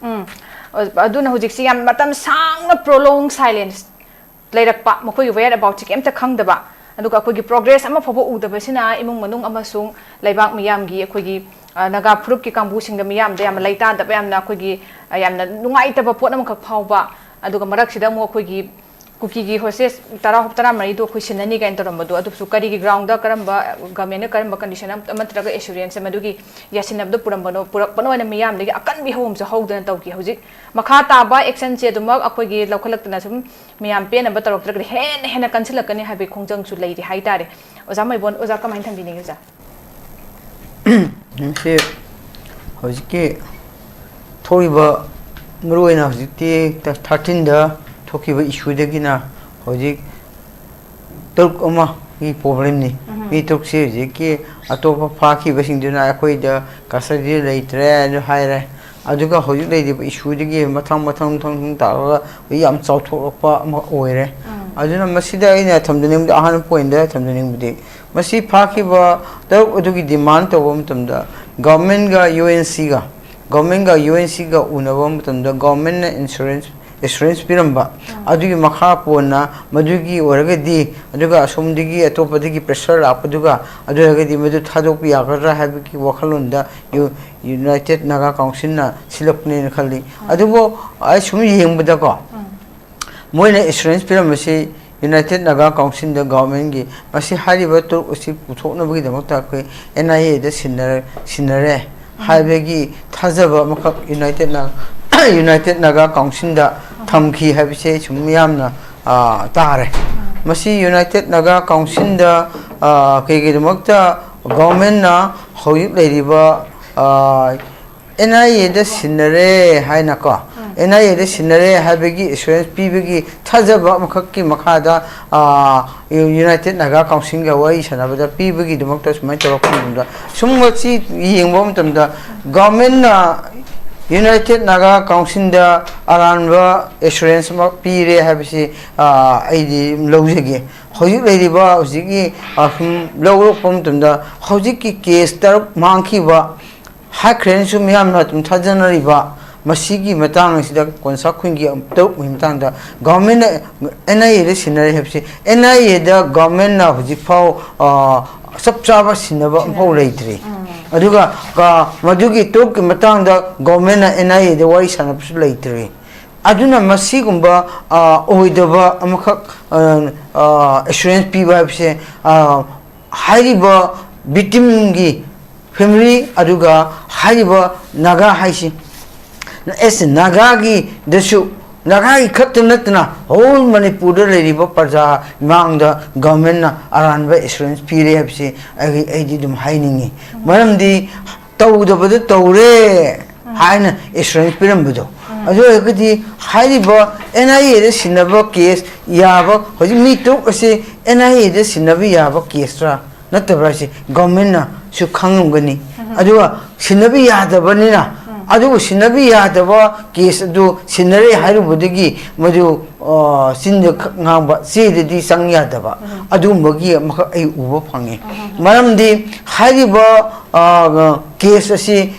ꯎꯝ, ꯑꯗꯨꯅ ꯍꯧꯖꯤꯛꯁꯤ ꯌꯥꯝ ꯃꯇꯝ ꯁꯥꯡꯅ ꯄ꯭ꯔꯣꯂꯣꯡ ꯁꯥꯏꯂꯦꯟꯁ ꯂꯩꯔꯛꯄ, ꯃꯈꯣꯏꯒꯤ whereabouts ꯁꯤ ꯀꯩꯝꯇ ꯈꯪꯗꯕ, ꯑꯗꯨꯒ ꯑꯩꯈꯣꯏꯒꯤ progress ꯑꯃ ꯐꯥꯎꯕ ꯎꯗꯕꯁꯤꯅ ꯏꯃꯨꯡ ꯃꯅꯨꯡ ꯑꯃꯁꯨꯡ ꯂꯩꯕꯥꯛ ꯃꯤꯌꯥꯝꯒꯤ, ꯑꯩꯈꯣꯏꯒꯤ ꯑ, ꯅꯥꯒꯥ ꯐꯨꯔꯨꯞꯀꯤ ꯀꯥꯡꯕꯨꯁꯤꯡꯗ, ꯃꯤꯌꯥꯝꯗ ꯌꯥꯝꯅ ꯂꯩꯇꯥꯗꯕ, ꯌꯥꯝꯅ ꯑꯩꯈꯣꯏꯒꯤ ꯑ, ꯌꯥꯝꯅ ꯅꯨꯡꯉꯥꯏꯇꯕ ꯄꯣꯠ ꯑꯃꯈꯛ ꯐꯥꯎꯕ, ꯑꯗꯨꯒ ꯃꯔꯛꯁꯤꯗ ꯑꯃꯨꯛ ꯑꯩꯈꯣꯏꯒꯤ ꯀꯨꯀꯤꯒꯤ hostage ꯇꯔꯥ ꯇꯔꯥꯃꯔꯤꯗꯣ ꯑꯩꯈꯣꯏ ꯁꯤꯟꯅꯅꯤ ꯀꯥꯏꯅ ꯇꯧꯔꯝꯕꯗꯣ, ꯑꯗꯨꯁꯨ ꯀꯔꯤꯒꯤ ground ꯗ, ꯀꯔꯝꯕ government ꯅ, ꯀꯔꯝꯕ condition ꯑꯃ ꯅꯠꯇ꯭ꯔꯒ assurance ꯃꯗꯨꯒꯤ ꯌꯥꯁꯤꯟꯅꯕꯗꯣ ꯄꯨꯔꯝꯕꯅꯣ, ꯄꯨꯔꯛꯄꯅꯣ ꯍꯥꯏꯅ ꯃꯤꯌꯥꯝꯗꯒꯤ ꯑꯀꯟꯕ ꯏꯍꯧ ꯑꯃꯁꯨ ꯍꯧꯗꯅ ꯇꯧꯈꯤ꯫ ꯍꯧꯖꯤꯛ ꯃꯈꯥ ꯇꯥꯕ action ꯁꯦ ꯑꯗꯨꯃꯛ ꯑꯩꯈꯣꯏꯒꯤ ꯂꯧꯈꯠꯂꯛꯇꯅ ꯁꯨꯝ ꯃꯤꯌꯥꯝ ꯄꯦꯟꯅꯕ ꯇꯧꯔꯛꯇ꯭ꯔꯒꯗꯤ ꯍꯦꯟꯅ ꯍꯦꯟꯅ ꯀꯟꯁꯤꯜꯂꯛꯀꯅꯤ ꯍꯥꯏꯕꯒꯤ ꯈꯣꯡꯖꯪꯁꯨ ꯂꯩꯔꯤ ꯍꯥꯏꯇꯥꯔꯦ꯫ ꯑꯣꯖꯥ ꯃꯩꯕꯣꯟ, ꯑꯣꯖꯥ ꯀꯃꯥꯏꯅ ꯊꯝꯕꯤꯅꯤꯡꯉꯤ ꯑꯣꯖꯥ? ꯃꯁꯤ ꯍꯧꯖꯤꯛꯀꯤ ꯊꯣꯛꯏꯕ, ꯃꯔꯨꯑꯣꯏꯅ ꯍꯧꯖꯤꯛꯇꯤ ꯊꯥꯔꯇꯤꯟꯗ ꯊꯣꯛꯈꯤꯕ issue ꯗꯒꯤꯅ ꯍꯧꯖꯤꯛ ꯇꯔꯨꯛ ꯑꯃꯒꯤ problem ꯅꯤ꯫ ꯃꯤ ꯇꯔꯨꯛꯁꯤ ꯍꯧꯖꯤꯛꯀꯤ ꯑꯇꯣꯞꯄ ꯐꯥꯈꯤꯕꯁꯤꯡꯗꯨꯅ ꯑꯩꯈꯣꯏꯗ custody ꯗ ꯂꯩꯇ꯭ꯔꯦ ꯑꯗꯨ ꯍꯥꯏꯔꯦ꯫ ꯑꯗꯨꯒ ꯍꯧꯖꯤꯛ ꯂꯩꯔꯤꯕ issue ꯗꯒꯤ ꯃꯊꯪ ꯃꯊꯪ ꯃꯊꯪ ꯃꯊꯪ ꯇꯥꯔꯒ ꯍꯧꯖꯤꯛ ꯌꯥꯝ ꯆꯥꯎꯊꯣꯛꯂꯛꯄ ꯑꯃ ꯑꯣꯏꯔꯦ꯫ ꯑꯗꯨꯅ ꯃꯁꯤꯗ ꯑꯩꯅ ꯊꯝꯖꯅꯤꯡꯕꯗꯤ, ꯑꯍꯥꯟꯕ point ꯗ ꯊꯝꯖꯅꯤꯡꯕꯗꯤ, ꯃꯁꯤ ꯐꯥꯈꯤꯕ ꯇꯔꯨꯛ ꯑꯗꯨꯒꯤ demand ꯇꯧꯕ ꯃꯇꯝꯗ government ꯒ U N C ꯒ, government ꯒ U N C ꯒ ꯎꯅꯕ ꯃꯇꯝꯗ government ꯅ insurance, assurance ꯄꯤꯔꯝꯕ, ꯑꯗꯨꯒꯤ ꯃꯈꯥ ꯄꯣꯟꯅ ꯃꯗꯨꯒꯤ ꯑꯣꯏꯔꯒꯗꯤ, ꯑꯗꯨꯒ ꯑꯁꯣꯝꯗꯒꯤ ꯑꯇꯣꯞꯄꯗꯒꯤ pressure ꯂꯥꯛꯄꯗꯨꯒ, ꯑꯗꯨ ꯑꯣꯏꯔꯒꯗꯤ ꯃꯗꯨ ꯊꯥꯗꯣꯛꯄ ꯌꯥꯒꯗ꯭ꯔꯥ ꯍꯥꯏꯕꯒꯤ ꯋꯥꯈꯜꯂꯣꯟꯗ ꯌꯨ-, United Naga Council ꯅ ꯁꯤꯜꯂꯛꯄꯅꯦꯅ ꯈꯜꯂꯤ꯫ ꯑꯗꯨꯕꯨ ꯑꯩ ꯁꯨꯝ ꯌꯦꯡꯕꯗꯀꯣ, ꯃꯣꯏꯅ assurance ꯄꯤꯔꯝꯕꯁꯤ United Naga Council ꯗ government ꯒꯤ, ꯃꯁꯤ ꯍꯥꯏꯔꯤꯕ ꯇꯔꯨꯛ ꯑꯁꯤ ꯄꯨꯊꯣꯛꯅꯕꯒꯤꯗꯃꯛꯇ ꯑꯩꯈꯣꯏ N I A ꯗ ꯁꯤꯟꯅꯔ-, ꯁꯤꯟꯅꯔꯦ ꯍꯥꯏꯕꯒꯤ ꯊꯥꯖꯕ ꯑꯃꯈꯛ United Na-, United Naga Council ꯗ ꯊꯝꯈꯤ ꯍꯥꯏꯕꯁꯦ ꯁꯨꯝ ꯌꯥꯝꯅ, ꯑ, ꯇꯥꯔꯦ꯫ ꯃꯁꯤ United Naga Council ꯗ, ꯑ, ꯀꯩꯒꯤꯗꯃꯛꯇ government ꯅ ꯍꯧꯖꯤꯛ ꯂꯩꯔꯤꯕ, ꯑ, N I A ꯗ ꯁꯤꯟꯅꯔꯦ ꯍꯥꯏꯅꯀꯣ, N I A ꯗ ꯁꯤꯟꯅꯔꯦ ꯍꯥꯏꯕꯒꯤ assurance ꯄꯤꯕꯒꯤ ꯊꯥꯖꯕ ꯑꯃꯈꯛꯀꯤ ꯃꯈꯥꯗ, ꯑ, United Naga Council ꯒ ꯋꯥꯔꯤ ꯁꯥꯟꯅꯕꯗ ꯄꯤꯕꯒꯤꯗꯃꯛꯇ ꯁꯨꯃꯥꯏꯅ ꯇꯧꯔꯛꯄ ꯃꯇꯝꯗ, ꯁꯨꯝ ꯃꯁꯤ ꯌꯦꯡꯕ ꯃꯇꯝꯗ government ꯅ United Naga Council ꯗ ꯑꯔꯥꯟꯕ assurance ꯑꯃ ꯄꯤꯔꯦ ꯍꯥꯏꯕꯁꯤ, ꯑ, ꯑꯩꯗꯤ ꯂꯧꯖꯒꯦ꯫ ꯍꯧꯖꯤꯛ ꯂꯩꯔꯤꯕ ꯍꯧꯖꯤꯛꯀꯤ, ꯑ, ꯁꯨꯝ ꯂꯧꯔꯛꯄ ꯃꯇꯝꯗ ꯍꯧꯖꯤꯛꯀꯤ case ꯇꯔꯨꯛ ꯃꯥꯡꯈꯤꯕ, ꯍꯥꯠꯈ꯭ꯔꯦꯅꯁꯨ ꯃꯤꯌꯥꯝꯅ ꯑꯗꯨꯝ ꯊꯥꯖꯅꯔꯤꯕ, ꯃꯁꯤꯒꯤ ꯃꯇꯥꯡ ꯑꯁꯤꯗ ꯀꯣꯟꯁꯥ ꯈꯨꯟꯒꯤ ꯇꯔꯨꯛꯀꯤ ꯃꯇꯥꯡꯗ ꯒꯚꯔꯟꯃꯦꯟꯅ ꯑꯦꯟ ꯑꯥꯏ ꯑꯦꯗ ꯁꯤꯟꯅꯔꯦ ꯍꯥꯏꯕꯁꯤ, ꯑꯦꯟ ꯑꯥꯏ ꯑꯦꯗ ꯒꯚꯔꯟꯃꯦꯟꯅ ꯍꯧꯖꯤꯛꯐꯥꯎ, ꯑ, ꯆꯞ ꯆꯥꯕ ꯁꯤꯟꯅꯕ ꯑꯃꯐꯥꯎ ꯂꯩꯇ꯭ꯔꯤ꯫ ꯑꯗꯨꯒ, ꯑ, ꯃꯗꯨꯒꯤ ꯇꯔꯨꯛꯀꯤ ꯃꯇꯥꯡꯗ ꯒꯚꯔꯟꯃꯦꯟꯅ ꯑꯦꯟ ꯑꯥꯏ ꯑꯦꯗ ꯋꯥꯔꯤ ꯁꯥꯟꯅꯕꯁꯨ ꯂꯩꯇ꯭ꯔꯤ꯫ ꯑꯗꯨꯅ ꯃꯁꯤꯒꯨꯝꯕ, ꯑ, ꯑꯣꯏꯗꯕ ꯑꯃꯈꯛ, ꯑ, ꯑ, ꯑꯦꯁꯨꯔꯦꯟꯁ ꯄꯤꯕ ꯍꯥꯏꯕꯁꯦ, ꯑ, ꯍꯥꯏꯔꯤꯕ ꯚꯤꯛꯇꯤꯝꯒꯤ ꯐꯦꯃꯤꯂꯤ, ꯑꯗꯨꯒ ꯍꯥꯏꯔꯤꯕ ꯅꯥꯒꯥ ꯍꯥꯏꯁꯤ, ꯑꯦꯁ ꯅꯥꯒꯥꯒꯤꯗꯁꯨ, ꯅꯥꯒꯥꯒꯤ ꯈꯛꯇ ꯅꯠꯇꯅ ꯍꯣꯜ ꯃꯅꯤꯄꯨꯔꯗ ꯂꯩꯔꯤꯕ ꯄ꯭ꯔꯖꯥ ꯃꯥꯡꯗ ꯒꯚꯔꯟꯃꯦꯟꯅ ꯑꯔꯥꯟꯕ ꯑꯦꯁꯨꯔꯦꯟꯁ ꯄꯤꯔꯦ ꯍꯥꯏꯕꯁꯤ ꯑꯩ, ꯑꯩꯗꯤ ꯑꯗꯨꯝ ꯍꯥꯏꯅꯤꯡꯉꯤ꯫ ꯃꯔꯝꯗꯤ ꯇꯧꯗꯕꯗ ꯇꯧꯔꯦ ꯍꯥꯏꯅ ꯑꯦꯁꯨꯔꯦꯟꯁ ꯄꯤꯔꯝꯕꯗꯣ꯫ ꯑꯗꯨ ꯑꯣꯏꯔꯒꯗꯤ ꯍꯥꯏꯔꯤꯕ ꯑꯦꯟ ꯑꯥꯏ ꯑꯦꯗ ꯁꯤꯟꯅꯕ ꯀꯦꯁ ꯌꯥꯕ, ꯍꯧꯖꯤꯛ ꯃꯤ ꯇꯔꯨꯛ ꯑꯁꯤ ꯑꯦꯟ ꯑꯥꯏ ꯑꯦꯗ ꯁꯤꯟꯅꯕ ꯌꯥꯕ ꯀꯦꯁꯔꯥ ꯅꯠꯇꯕ꯭ꯔꯥ ꯍꯥꯏꯁꯤ ꯒꯚꯔꯟꯃꯦꯟꯅꯁꯨ ꯈꯪꯂꯝꯒꯅꯤ꯫ ꯑꯗꯨꯒ ꯁꯤꯟꯅꯕ ꯌꯥꯗꯕꯅꯤꯅ, ꯑꯗꯨꯕꯨ ꯁꯤꯟꯅꯕ ꯌꯥꯗꯕ ꯀꯦꯁ ꯑꯗꯨ ꯁꯤꯟꯅꯔꯦ ꯍꯥꯏꯔꯨꯕꯗꯒꯤ ꯃꯗꯨ, ꯑ, ꯆꯤꯟꯗ ꯈꯛ ꯉꯥꯡꯕ, ꯆꯦꯗꯗꯤ ꯆꯪ ꯌꯥꯗꯕ, ꯑꯗꯨꯒꯨꯝꯕꯒꯤ ꯑꯃꯈꯛ ꯑꯩ ꯎꯕ ꯐꯪꯉꯤ꯫ ꯃꯔꯝꯗꯤ ꯍꯥꯏꯔꯤꯕ, ꯑ, ꯀꯦꯁ ꯑꯁꯤ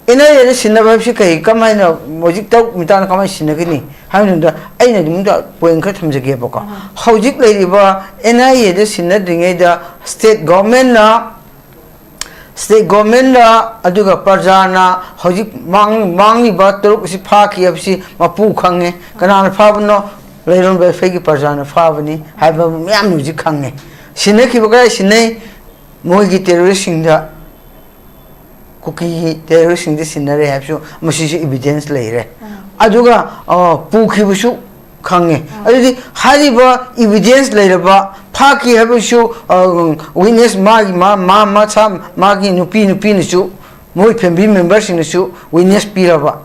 ꯑꯦꯟ ꯑꯥꯏ ꯑꯦꯗ ꯁꯤꯟꯅꯕ ꯍꯥꯏꯕꯁꯤ ꯀꯩ, ꯀꯃꯥꯏꯅ, ꯍꯧꯖꯤꯛ ꯇꯔꯨꯛ ꯃꯤꯇꯥꯅ ꯀꯃꯥꯏꯅ ꯁꯤꯟꯅꯒꯅꯤ ꯍꯥꯏꯕ ꯃꯇꯝꯗ, ꯑꯩꯅ ꯑꯗꯨꯝꯗ ꯄꯣꯏꯟ ꯈꯔ ꯊꯝꯖꯒꯦꯕꯀꯣ꯫ ꯍꯧꯖꯤꯛ ꯂꯩꯔꯤꯕ ꯑꯦꯟ ꯑꯥꯏ ꯑꯦꯗ ꯁꯤꯟꯅꯗ꯭ꯔꯤꯉꯩꯗ ꯁ꯭ꯇꯦꯠ ꯒꯣꯔꯃꯦꯟꯅ, ꯁ꯭ꯇꯦꯠ ꯒꯣꯔꯃꯦꯟꯅ ꯑꯗꯨꯒ ꯄ꯭ꯔꯖꯥꯅ ꯍꯧꯖꯤꯛ ꯃꯥꯡ-, ꯃꯥꯡꯂꯤꯕ ꯇꯔꯨꯛ ꯑꯁꯤ ꯐꯥꯈꯤ ꯍꯥꯏꯕꯁꯤ ꯃꯄꯨ ꯈꯪꯉꯦ꯫ ꯀꯅꯥꯅ ꯐꯥꯕꯅꯣ? ꯂꯩꯔꯣꯟ ꯕꯦꯜꯐꯦꯌꯔꯒꯤ ꯄ꯭ꯔꯖꯥꯅ ꯐꯥꯕꯅꯤ ꯍꯥꯏꯕ ꯃꯌꯥꯝꯅ ꯍꯧꯖꯤꯛ ꯈꯪꯉꯦ꯫ ꯁꯤꯟꯅꯈꯤꯕ ꯀꯗꯥꯏ ꯁꯤꯟꯅꯩ? ꯃꯣꯏꯒꯤ ꯇꯦꯔꯣꯔꯤꯁꯁꯤꯡꯗ, ꯀꯨꯀꯤꯒꯤ ꯇꯦꯔꯣꯔꯤꯁꯁꯤꯡꯗ ꯁꯤꯟꯅꯔꯦ ꯍꯥꯏꯕꯁꯨ ꯃꯁꯤꯁꯨ ꯏꯕꯤꯗꯦꯟꯁ ꯂꯩꯔꯦ꯫ ꯑꯗꯨꯒ, ꯑ, ꯄꯨꯈꯤꯕꯁꯨ ꯈꯪꯉꯦ꯫ ꯑꯗꯨꯗꯤ ꯍꯥꯏꯔꯤꯕ ꯏꯕꯤꯗꯦꯟꯁ ꯂꯩꯔꯕ, ꯐꯥꯈꯤ ꯍꯥꯏꯕꯁꯨ, ꯑ, ꯋꯤꯠꯅꯦꯁ ꯃꯥꯒꯤ, ꯃꯥ, ꯃꯥ, ꯃꯁꯥ, ꯃꯥꯒꯤ ꯅꯨꯄꯤ, ꯅꯨꯄꯤꯅꯁꯨ, ꯃꯣꯏ ꯐꯦꯃꯤꯂꯤ ꯃꯦꯝꯕꯔꯁꯤꯡꯅꯁꯨ ꯋꯤꯠꯅꯦꯁ ꯄꯤꯔꯕ,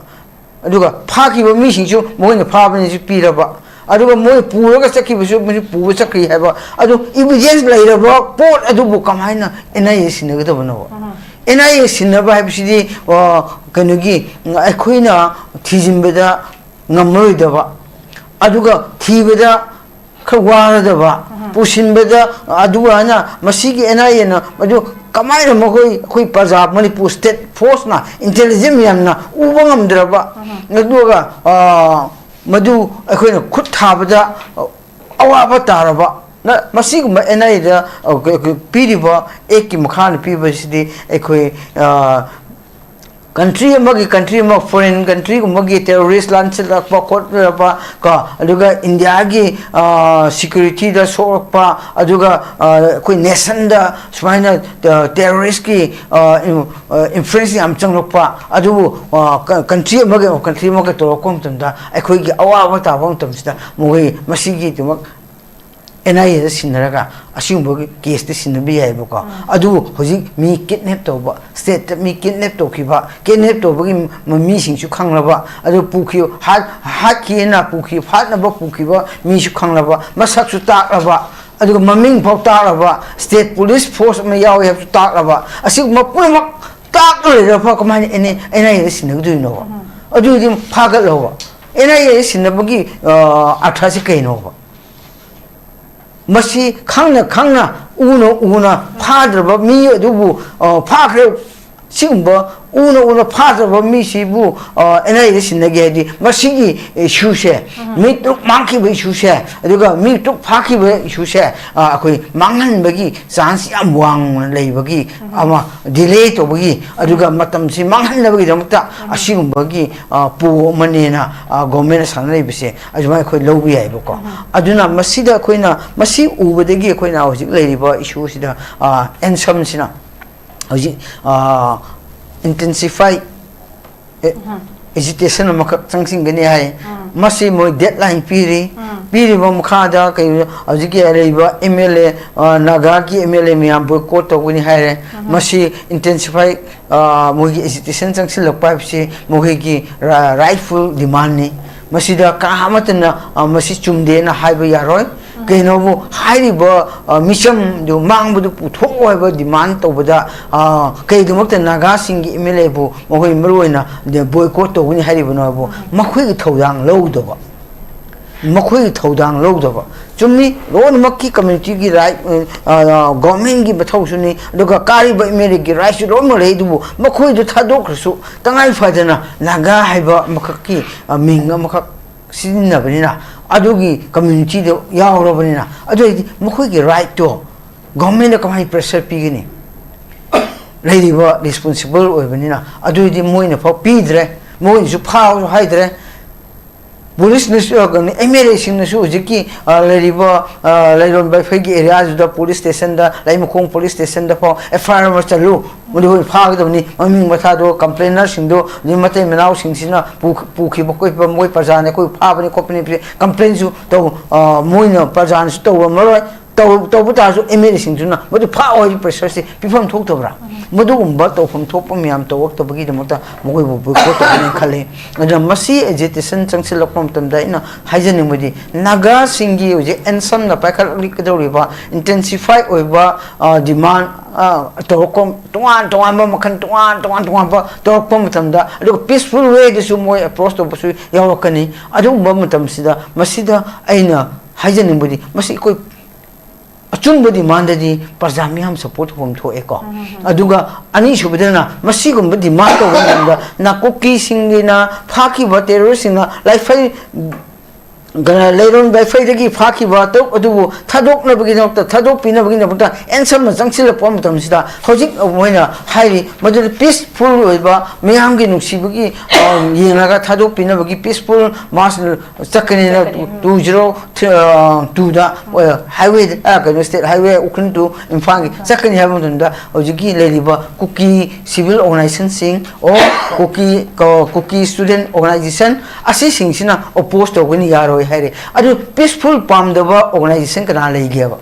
ꯑꯗꯨꯒ ꯐꯥꯈꯤꯕ ꯃꯤꯁꯤꯡꯁꯨ ꯃꯈꯣꯏꯅ ꯐꯥꯕꯅꯤꯁꯨ ꯄꯤꯔꯕ, ꯑꯗꯨꯒ ꯃꯣꯏ ꯄꯨꯔꯒ ꯆꯠꯈꯤꯕꯁꯨ ꯃꯣꯏꯁꯨ ꯄꯨꯕ ꯆꯠꯈ꯭ꯔꯤ ꯍꯥꯏꯕ, ꯑꯗꯨ ꯏꯕꯤꯗꯦꯟꯁ ꯂꯩꯔꯕ ꯄꯣꯠ ꯑꯗꯨꯕꯨ ꯀꯃꯥꯏꯅ and I A ꯁꯤꯟꯅꯒꯗꯕꯅꯣꯕ? And I A ꯁꯤꯟꯅꯕ ꯍꯥꯏꯕꯁꯤꯗꯤ, ꯑ, ꯀꯩꯅꯣꯒꯤ, ꯑꯩꯈꯣꯏꯅ ꯊꯤꯖꯤꯟꯕꯗ ꯉꯝꯃꯔꯣꯏꯗꯕ, ꯑꯗꯨꯒ ꯊꯤꯕꯗ ꯈꯔ ꯋꯥꯔꯗꯕ, ꯄꯨꯁꯤꯟꯕꯗ, ꯑꯗꯨꯒ ꯍꯥꯏꯅ ꯃꯁꯤꯒꯤ ꯑꯦꯟ ꯑꯥꯏ ꯑꯦꯅ ꯃꯗꯨ ꯀꯃꯥꯏꯅ ꯃꯈꯣꯏ, ꯑꯩꯈꯣꯏ ꯄ꯭ꯔꯖꯥ, ꯃꯅꯤꯄꯨꯔ ꯁ꯭ꯇꯦꯠ ꯐꯣꯔꯁꯅ, ꯏꯟꯇꯦꯂꯤꯖꯦꯟꯁ ꯃꯌꯥꯝꯅ ꯎꯕ ꯉꯝꯗ꯭ꯔꯕ, ꯑꯗꯨꯒ, ꯑ, ꯃꯗꯨ ꯑꯩꯈꯣꯏꯅ ꯈꯨꯠ ꯊꯥꯕꯗ, ꯑ, ꯑꯋꯥꯕ ꯇꯥꯔꯕ, ꯅ-, ꯃꯁꯤꯒꯨꯝꯕ ꯑꯦꯟ ꯑꯥꯏ ꯑꯦꯗ, ꯑ, ꯀ-, ꯀ-, ꯄꯤꯔꯤꯕ ꯑꯦꯛꯀꯤ ꯃꯈꯥꯗ ꯄꯤꯕꯁꯤꯗꯤ ꯑꯩꯈꯣꯏ, ꯑ, ꯀꯟꯇ꯭ꯔꯤ ꯑꯃꯒꯤ, ꯀꯟꯇ꯭ꯔꯤ ꯑꯃ, ꯐꯣꯔꯦꯟ ꯀꯟꯇ꯭ꯔꯤꯒꯨꯝꯕꯒꯤ ꯇꯦꯔꯣꯔꯤꯁ ꯂꯥꯟꯁꯤꯜꯂꯛꯄ ꯈꯣꯠꯂꯛꯄ ꯀꯣ, ꯑꯗꯨꯒ ꯏꯟꯗꯤꯌꯥꯒꯤ, ꯑ, ꯁꯤꯀ꯭ꯌꯨꯔꯤꯇꯤꯗ ꯁꯣꯛꯂꯛꯄ, ꯑꯗꯨꯒ, ꯑ, ꯑꯩꯈꯣꯏ ꯅꯦꯁꯟꯗ ꯁꯨꯃꯥꯏꯅ, ꯑ, ꯇꯦꯔꯣꯔꯤꯁꯀꯤ, ꯑ, ꯏꯟ-, ꯑ, ꯏꯟꯐ꯭ꯂꯨꯌꯦꯟꯁ ꯌꯥꯝ ꯆꯪꯂꯛꯄ, ꯑꯗꯨꯕꯨ, ꯑ, ꯀ-, ꯀꯟꯇ꯭ꯔꯤ ꯑꯃꯒ ꯀꯟꯇ꯭ꯔꯤ ꯑꯃꯒ ꯇꯧꯔꯛꯄ ꯃꯇꯝꯗ ꯑꯩꯈꯣꯏꯒꯤ ꯑꯋꯥꯕ ꯇꯥꯕ ꯃꯇꯝꯁꯤꯗ ꯃꯈꯣꯏ ꯃꯁꯤꯒꯤꯗꯃꯛ ꯑꯦꯟ ꯑꯥꯏ ꯑꯦꯗ ꯁꯤꯟꯅꯔꯒ ꯑꯁꯤꯒꯨꯝꯕꯒꯤ ꯀꯦꯁꯇ ꯁꯤꯟꯅꯕ ꯌꯥꯏꯑꯕꯀꯣ꯫ ꯑꯗꯨꯕꯨ ꯍꯧꯖꯤꯛ ꯃꯤ ꯀꯤꯗꯅꯦꯞ ꯇꯧꯕ, ꯁ꯭ꯇꯦꯠꯇ ꯃꯤ ꯀꯤꯗꯅꯦꯞ ꯇꯧꯈꯤꯕ, ꯀꯤꯗꯅꯦꯞ ꯇꯧꯕꯒꯤ ꯃ-, ꯃꯤꯁꯤꯡꯁꯨ ꯈꯪꯂꯕ, ꯑꯗꯨ ꯄꯨꯈꯤꯕ, ꯍꯥꯠ-, ꯍꯥꯠꯈꯤꯑꯅ ꯄꯨꯈꯤꯕ, ꯍꯥꯠꯅꯕ ꯄꯨꯈꯤꯕ ꯃꯤꯁꯨ ꯈꯪꯂꯕ, ꯃꯁꯛꯁꯨ ꯇꯥꯛꯂꯕ, ꯑꯗꯨꯒ ꯃꯃꯤꯡ ꯐꯥꯎ ꯇꯥꯛꯂꯕ, ꯁ꯭ꯇꯦꯠ ꯄꯨꯂꯤꯁ ꯐꯣꯔꯁ ꯑꯃ ꯌꯥꯎꯋꯤ ꯍꯥꯏꯕꯁꯨ ꯇꯥꯛꯂꯕ, ꯑꯁꯤꯒꯨꯝꯕ ꯄꯨꯝꯅꯃꯛ ꯇꯥꯛꯂ ꯂꯩꯔꯒ ꯀꯃꯥꯏꯅ ꯑꯦꯟ ꯑꯥꯏ ꯑꯦꯗ ꯁꯤꯟꯅꯒꯗꯣꯏꯅꯣꯕ? ꯑꯗꯨꯗꯤ ꯐꯥꯒꯠꯂꯣꯕ꯫ ꯑꯦꯟ ꯑꯥꯏ ꯑꯦꯗ ꯁꯤꯟꯅꯕꯒꯤ, ꯑ, ꯑꯥꯔꯊꯁꯤ ꯀꯩꯅꯣꯕ? ꯃꯁꯤ ꯈꯪꯅ ꯈꯪꯅ, ꯎꯅ ꯎꯅ ꯐꯥꯗ꯭ꯔꯕ ꯃꯤ ꯑꯗꯨꯕꯨ, ꯑ, ꯐꯥꯈ꯭ꯔꯦ꯫ ꯁꯤꯒꯨꯝꯕ ꯎꯅ ꯎꯅ ꯐꯥꯗ꯭ꯔꯕ ꯃꯤꯁꯤꯕꯨ, ꯑ, ꯑꯦꯟ ꯑꯥꯏ ꯑꯦꯗ ꯁꯤꯟꯅꯒꯦ ꯍꯥꯏꯗꯤ, ꯃꯁꯤꯒꯤ ꯏꯁꯨꯁꯦ, ꯃꯤ ꯇꯔꯨꯛ ꯃꯥꯡꯈꯤꯕ ꯏꯁꯨꯁꯦ, ꯑꯗꯨꯒ ꯃꯤ ꯇꯔꯨꯛ ꯐꯥꯈꯤꯕ ꯏꯁꯨꯁꯦ, ꯑ, ꯑꯩꯈꯣꯏ ꯃꯥꯡꯍꯟꯕꯒꯤ ꯆꯥꯟꯁ ꯌꯥꯝ ꯋꯥꯡꯅ ꯂꯩꯕꯒꯤ, ꯑꯃ ꯗꯤꯂꯦ ꯇꯧꯕꯒꯤ, ꯑꯗꯨꯒ ꯃꯇꯝꯁꯤ ꯃꯥꯡꯍꯟꯅꯕꯒꯤꯗꯃꯛꯇ ꯑꯁꯤꯒꯨꯝꯕꯒꯤ, ꯑ, ꯄꯣ ꯑꯃꯅꯦꯅ, ꯑ, ꯒꯣꯔꯃꯦꯟꯅ ꯁꯥꯟꯅꯔꯤꯕꯁꯦ ꯑꯗꯨꯃꯥꯏꯅ ꯑꯩꯈꯣꯏ ꯂꯧꯕ ꯌꯥꯏꯕꯀꯣ꯫ ꯑꯗꯨꯅ ꯃꯁꯤꯗ ꯑꯩꯈꯣꯏꯅ, ꯃꯁꯤ ꯎꯕꯗꯒꯤ ꯑꯩꯈꯣꯏꯅ ꯍꯧꯖꯤꯛ ꯂꯩꯔꯤꯕ ꯏꯁꯨꯁꯤꯗ, ꯑ, ꯑꯦꯟꯁꯝꯁꯤꯅ ꯍꯧꯖꯤꯛ, ꯑ, ꯏꯟꯇꯦꯟꯁꯤꯐꯥꯏ ꯑꯦ-, ꯑꯦꯖꯤꯇꯦꯁꯟ ꯑꯃꯈꯛ ꯆꯪꯁꯤꯟꯒꯅꯤ ꯍꯥꯏ꯫ ꯃꯁꯤ ꯃꯣꯏ ꯗꯦꯗꯂꯥꯏꯟ ꯄꯤꯔꯤ꯫ ꯄꯤꯔꯤꯕ ꯃꯈꯥꯗ ꯀꯩ ꯍꯧꯖꯤꯛꯀꯤ ꯂꯩꯔꯤꯕ ꯑꯦꯝ ꯑꯦꯜ ꯑꯦ, ꯑ, ꯅꯥꯒꯥꯒꯤ ꯑꯦꯝ ꯑꯦꯜ ꯑꯦ ꯃꯌꯥꯝ ꯕꯣꯏꯀꯣꯠ ꯇꯧꯒꯅꯤ ꯍꯥꯏꯔꯦ꯫ ꯃꯁꯤ ꯏꯟꯇꯦꯟꯁꯤꯐꯥꯏ, ꯑ, ꯃꯣꯏꯒꯤ ꯑꯦꯖꯤꯇꯦꯁꯟ ꯆꯪꯁꯤꯜꯂꯛꯄ ꯍꯥꯏꯕꯁꯤ ꯃꯈꯣꯏꯒꯤ ꯔꯥ-, ꯔꯥꯏꯠꯐꯨꯜ ꯗꯤꯃꯥꯟꯅꯤ꯫ ꯃꯁꯤꯗ ꯀꯅꯥ ꯑꯃꯠꯇꯅ, ꯑ, ꯃꯁꯤ ꯆꯨꯝꯗꯦꯅ ꯍꯥꯏꯕ ꯌꯥꯔꯣꯏ꯫ ꯀꯩꯅꯣꯕꯨ ꯍꯥꯏꯔꯤꯕ, ꯑ, ꯃꯤꯆꯝꯗꯨ ꯃꯥꯡꯕꯗꯨ ꯄꯨꯊꯣꯛꯑꯣ ꯍꯥꯏꯕ ꯗꯤꯃꯥꯟ ꯇꯧꯕꯗ, ꯑ, ꯀꯩꯒꯤꯗꯃꯛꯇ ꯅꯥꯒꯥꯁꯤꯡꯒꯤ ꯑꯦꯝ ꯑꯦꯜ ꯑꯦꯕꯨ ꯃꯈꯣꯏ ꯃꯔꯨꯑꯣꯏꯅ ꯕꯣꯏꯀꯣꯠ ꯇꯧꯒꯅꯤ ꯍꯥꯏꯔꯤꯕꯅꯣ ꯍꯥꯏꯕꯨ ꯃꯈꯣꯏꯒꯤ ꯊꯧꯗꯥꯡ ꯂꯧꯗꯕ꯫ ꯃꯈꯣꯏꯒꯤ ꯊꯧꯗꯥꯡ ꯂꯧꯗꯕ꯫ ꯆꯨꯝꯃꯤ, ꯂꯣꯏꯅꯃꯛꯀꯤ community ꯒꯤ right, government ꯀꯤ ꯃꯊꯧꯁꯨꯅꯤ, ꯑꯗꯨꯒ ꯀꯥꯔꯤꯕ MLA ꯒꯤ right ꯁꯨ ꯂꯣꯏꯅꯃꯛ ꯂꯩ꯫ ꯑꯗꯨꯕꯨ ꯃꯈꯣꯏꯗꯨ ꯊꯥꯗꯣꯛꯈ꯭ꯔꯁꯨ, ꯇꯉꯥꯏ ꯐꯗꯅ ꯅꯥꯒꯥ ꯍꯥꯏꯕ ꯑꯃꯈꯛꯀꯤ, ꯑ, ꯃꯤꯡ ꯑꯃꯈꯛ ꯁꯤꯖꯤꯟꯅꯕꯅꯤꯅ, ꯑꯗꯨꯒꯤ community ꯗ ꯌꯥꯎꯔꯕꯅꯤꯅ, ꯑꯗꯨ ꯑꯣꯏꯔꯗꯤ ꯃꯈꯣꯏꯒꯤ right ꯇꯣ government ꯅ ꯀꯃꯥꯏꯅ pressure ꯄꯤꯒꯅꯤ? ꯂꯩꯔꯤꯕ responsible ꯑꯣꯏꯕꯅꯤꯅ꯫ ꯑꯗꯨ ꯑꯣꯏꯔꯗꯤ ꯃꯣꯏꯅ ꯐꯥꯎ ꯄꯤꯗ꯭ꯔꯦ, ꯃꯣꯏꯅꯁꯨ ꯐꯥꯎꯁꯨ ꯍꯥꯏꯗ꯭ꯔꯦ꯫ ꯄꯨꯂꯤꯁꯅꯁꯨ, ꯑ, ꯀꯩꯅꯣ, MLA ꯁꯤꯡꯅꯁꯨ ꯍꯧꯖꯤꯛꯀꯤ, ꯑ, ꯂꯩꯔꯤꯕ, ꯑ, ꯂꯩꯔꯣꯟ ꯕꯥꯏꯐꯩꯒꯤ area ꯗꯨꯗ police station ꯗ, ꯂꯩꯃꯈꯣꯡ police station ꯗ ꯐꯥꯎ FIR ꯑꯃ ꯆꯠꯂꯨ, ꯃꯗꯨ ꯐꯥꯒꯗꯕꯅꯤ, ꯃꯃꯤꯡ ꯃꯊꯥꯗꯣ complainer ꯁꯤꯡꯗꯣ, ꯑꯗꯩ ꯃꯇꯩ ꯃꯅꯥꯎꯁꯤꯡꯁꯤꯅ ꯄꯨ-, ꯄꯨꯈꯤꯕ ꯈꯣꯠꯄ, ꯃꯣꯏ ꯄ꯭ꯔꯖꯥꯅ ꯑꯩꯈꯣꯏ ꯐꯥꯕꯅꯤ ꯈꯣꯠꯄꯅꯤ complain ꯁꯨ ꯇꯧ-, ꯑ, ꯃꯣꯏꯅ ꯄ꯭ꯔꯖꯥꯅꯁꯨ ꯇꯧꯔꯝꯃꯔꯣꯏ꯫ ꯇꯧ-, ꯇꯧꯕ ꯇꯥꯔꯁꯨ MLA ꯁꯤꯡꯗꯨꯅ ꯃꯗꯨ ꯐꯥꯎ ꯍꯥꯏꯕ pressure ꯁꯤ ꯄꯤꯐꯝ ꯊꯣꯛꯇꯕ꯭ꯔꯥ? ꯃꯗꯨꯒꯨꯝꯕ ꯇꯧꯐꯝ ꯊꯣꯛꯄ ꯃꯌꯥꯝ ꯇꯧꯔꯛꯇꯕꯒꯤꯗꯃꯛꯇ ꯃꯈꯣꯏꯕꯨ boycott ꯇꯧꯒꯅꯤ ꯈꯜꯂꯤ꯫ ꯑꯗꯨꯅ ꯃꯁꯤ agitation ꯆꯪꯁꯤꯜꯂꯛꯄ ꯃꯇꯝꯗ ꯑꯩꯅ ꯍꯥꯏꯖꯅꯤꯡꯕꯗꯤ, ꯅꯥꯒꯥꯁꯤꯡꯒꯤ ꯍꯧꯖꯤꯛ ꯑꯦꯟꯁꯝꯅ ꯄꯥꯏꯈꯠꯂꯛꯀꯗꯧꯔꯤꯕ intensify ꯑꯣꯏꯕ, ꯑ, demand, ꯑ, ꯇꯧꯔꯛꯄ, ꯇꯣꯉꯥꯟ ꯇꯣꯉꯥꯟꯕ ꯃꯈꯜ, ꯇꯣꯉꯥꯟ ꯇꯣꯉꯥꯟ ꯇꯣꯉꯥꯟꯕ ꯇꯧꯔꯛꯄ ꯃꯇꯝꯗ, ꯑꯗꯨꯒ peaceful way ꯗꯁꯨ ꯃꯣꯏ approach ꯇꯧꯕꯁꯨ ꯌꯥꯎꯔꯛꯀꯅꯤ꯫ ꯑꯗꯨꯒꯨꯝꯕ ꯃꯇꯝꯁꯤꯗ ꯃꯁꯤꯗ ꯑꯩꯅ ꯍꯥꯏꯖꯅꯤꯡꯕꯗꯤ, ꯃꯁꯤ ꯑꯩꯈꯣꯏ ꯑꯆꯨꯝꯕ demand ꯗꯤ ꯄ꯭ꯔꯖꯥ ꯃꯤꯌꯥꯝ support ꯇꯧꯐꯝ ꯊꯣꯛꯑꯦꯀꯣ꯫ ꯑꯗꯨꯒ ꯑꯅꯤꯁꯨꯕꯗꯅ, ꯃꯁꯤꯒꯨꯝꯕ demand ꯇꯧꯕ ꯃꯇꯝꯗ ꯅꯥꯀꯨꯀꯤꯁꯤꯡꯒꯤꯅ ꯐꯥꯈꯤꯕ terrorist ꯁꯤꯡꯅ ꯂꯥꯏꯐꯩ, ꯒ-, ꯂꯩꯔꯣꯟ ꯕꯥꯏꯐꯩꯗꯒꯤ ꯐꯥꯈꯤꯕ ꯇꯔꯨꯛ ꯑꯗꯨꯕꯨ ꯊꯥꯗꯣꯛꯅꯕꯒꯤꯗꯃꯛꯇ, ꯊꯥꯗꯣꯛꯄꯤꯅꯕꯒꯤꯗꯃꯛꯇ ꯑꯦꯟꯁꯝꯅ ꯆꯪꯁꯤꯜꯂꯛꯄ ꯃꯇꯝꯁꯤꯗ, ꯍꯧꯖꯤꯛ ꯃꯣꯏꯅ ꯍꯥꯏꯔꯤ ꯃꯗꯨꯗꯤ peaceful ꯑꯣꯏꯕ ꯃꯤꯌꯥꯝꯒꯤ ꯅꯨꯡꯁꯤꯕꯒꯤ, ꯑ, ꯌꯦꯡꯂꯒ ꯊꯥꯗꯣꯛꯄꯤꯅꯕꯒꯤ peaceful march ꯆꯠꯀꯅꯤꯅ ꯆꯠꯀꯅꯤ, ꯎꯝ꯫ Two zero two ꯗ, ꯑ, highway, ꯑ, ꯀꯩꯅꯣ, state highway ꯎꯈ꯭ꯔꯨꯜ to ꯏꯝꯐꯥꯜꯒꯤ ꯏꯝꯐꯥꯜ꯫ ꯆꯠꯀꯅꯤ ꯍꯥꯏꯕ ꯃꯇꯝꯗ, ꯍꯧꯖꯤꯛꯀꯤ ꯂꯩꯔꯤꯕ ꯀꯨꯀꯤ civil organization ꯁꯤꯡ, or ꯀꯨꯀꯤ, ꯀ-, ꯀꯨꯀꯤ student organization ꯑꯁꯤꯁꯤꯡꯁꯤꯅ oppose ꯇꯧꯒꯅꯤ, ꯌꯥꯔꯣꯏ ꯍꯥꯏꯔꯦ꯫ ꯑꯗꯨ peaceful ꯄꯥꯝꯗꯕ organization ꯀꯅꯥ ꯂꯩꯒꯦꯕ?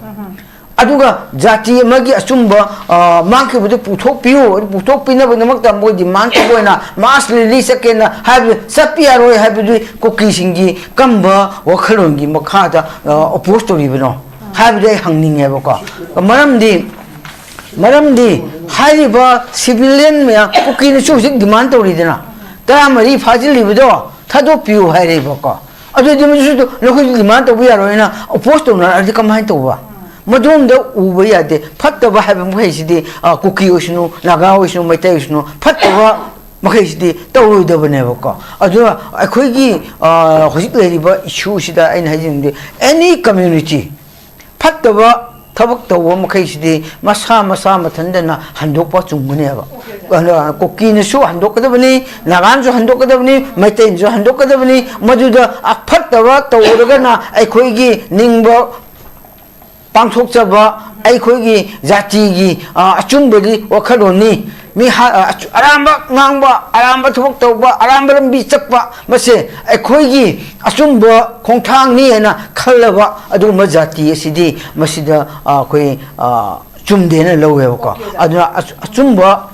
ꯑꯗꯨꯒ ꯖꯥꯇꯤ ꯑꯃꯒꯤ ꯑꯆꯨꯝꯕ, ꯑ, ꯃꯥꯡꯈꯤꯕꯗꯨ ꯄꯨꯊꯣꯛꯄꯤꯌꯨ, ꯑꯗꯨ ꯄꯨꯊꯣꯛꯄꯤꯅꯕꯒꯤꯗꯃꯛꯇ ꯃꯣꯏ demand ꯇꯧꯕ ꯑꯣꯏꯅ mass rally ꯆꯠꯀꯦꯅ ꯍꯥꯏꯕꯗꯨ ꯆꯠꯄ ꯌꯥꯔꯣꯏ ꯍꯥꯏꯕꯗꯨ ꯀꯨꯀꯤꯁꯤꯡꯒꯤ ꯀꯔꯝꯕ ꯋꯥꯈꯜꯂꯣꯟꯒꯤ ꯃꯈꯥꯗ, ꯑ, oppose ꯇꯧꯔꯤꯕꯅꯣ ꯍꯥꯏꯕꯗꯨ ꯑꯩ ꯍꯪꯅꯤꯡꯉꯦꯕꯀꯣ꯫ ꯃꯔꯝꯗꯤ, ꯃꯔꯝꯗꯤ ꯍꯥꯏꯔꯤꯕ civilian ꯃꯌꯥꯝ, ꯀꯨꯀꯤꯅꯁꯨ ꯍꯧꯖꯤꯛ demand ꯇꯧꯔꯤꯗꯅ, ꯇꯔꯥꯃꯔꯤ ꯐꯥꯖꯤꯜꯂꯤꯕꯗꯣ ꯊꯥꯗꯣꯛꯄꯤꯌꯨ ꯍꯥꯏꯔꯦꯕꯀꯣ꯫ ꯑꯗꯨꯗꯤ ꯃꯗꯨꯁꯨ ꯅꯈꯣꯏꯁꯨ demand ꯇꯧꯕ ꯌꯥꯔꯣꯏꯅ oppose ꯇꯧꯅꯔꯛꯑꯗꯤ ꯀꯃꯥꯏꯅ ꯇꯧꯕ? ꯃꯗꯨꯝꯗ ꯎꯕ ꯌꯥꯗꯦ꯫ ꯐꯠꯇꯕ ꯍꯥꯏꯕ ꯃꯈꯩꯁꯤꯗꯤ, ꯑ, ꯀꯨꯀꯤ ꯑꯣꯏꯁꯅꯨ, ꯅꯥꯒꯥ ꯑꯣꯏꯁꯅꯨ, ꯃꯩꯇꯩ ꯑꯣꯏꯁꯅꯨ, ꯐꯠꯇꯕ ꯃꯈꯩꯁꯤꯗꯤ ꯇꯧꯔꯣꯏꯗꯕꯅꯦꯕꯀꯣ꯫ ꯑꯗꯨꯅ ꯑꯩꯈꯣꯏꯒꯤ, ꯑ, ꯍꯧꯖꯤꯛ ꯂꯩꯔꯤꯕ issue ꯁꯤꯗ ꯑꯩꯅ ꯍꯥꯏꯖꯅꯤꯡꯕꯗꯤ, any community ꯐꯠꯇꯕ ꯊꯕꯛ ꯇꯧꯕ ꯃꯈꯩꯁꯤꯗꯤ ꯃꯁꯥ ꯃꯁꯥ ꯃꯊꯟꯇꯅ ꯍꯟꯗꯣꯛꯄ ꯆꯨꯝꯒꯅꯦꯕ꯫ ꯑꯗꯨꯅ ꯀꯨꯀꯤꯅꯁꯨ ꯍꯟꯗꯣꯛꯀꯗꯕꯅꯤ, ꯅꯥꯒꯥꯅꯁꯨ ꯍꯟꯗꯣꯛꯀꯗꯕꯅꯤ, ꯃꯩꯇꯩꯅꯁꯨ ꯍꯟꯗꯣꯛꯀꯗꯕꯅꯤ꯫ ꯃꯗꯨꯗ ꯑꯐꯠꯇꯕ ꯇꯧꯔꯒꯅ ꯑꯩꯈꯣꯏꯒꯤ ꯅꯤꯡꯕ ꯄꯥꯡꯊꯣꯛꯆꯕ, ꯑꯩꯈꯣꯏꯒꯤ ꯖꯥꯇꯤꯒꯤ, ꯑ, ꯑꯆꯨꯝꯕꯒꯤ ꯋꯥꯈꯜꯂꯣꯟꯅꯤ꯫ ꯃꯤ ꯍꯥ-, ꯑ, ꯑꯆꯨ-, ꯑꯔꯥꯟꯕ ꯉꯥꯡꯕ, ꯑꯔꯥꯟꯕ ꯊꯕꯛ ꯇꯧꯕ, ꯑꯔꯥꯟꯕ ꯂꯝꯕꯤ ꯆꯠꯄ, ꯃꯁꯦ ꯑꯩꯈꯣꯏꯒꯤ ꯑꯆꯨꯝꯕ ꯈꯣꯡꯊꯥꯡꯅꯤ ꯍꯥꯏꯅ ꯈꯜꯂꯕ ꯑꯗꯨꯒꯨꯝꯕ ꯖꯥꯇꯤ ꯑꯁꯤꯗꯤ ꯃꯁꯤꯗ, ꯑ, ꯑꯩꯈꯣꯏ, ꯑ, ꯆꯨꯝꯗꯦꯅ ꯂꯧꯋꯦꯕꯀꯣ꯫ ꯑꯗꯨꯅ ꯑꯆ-, ꯑꯆꯨꯝꯕ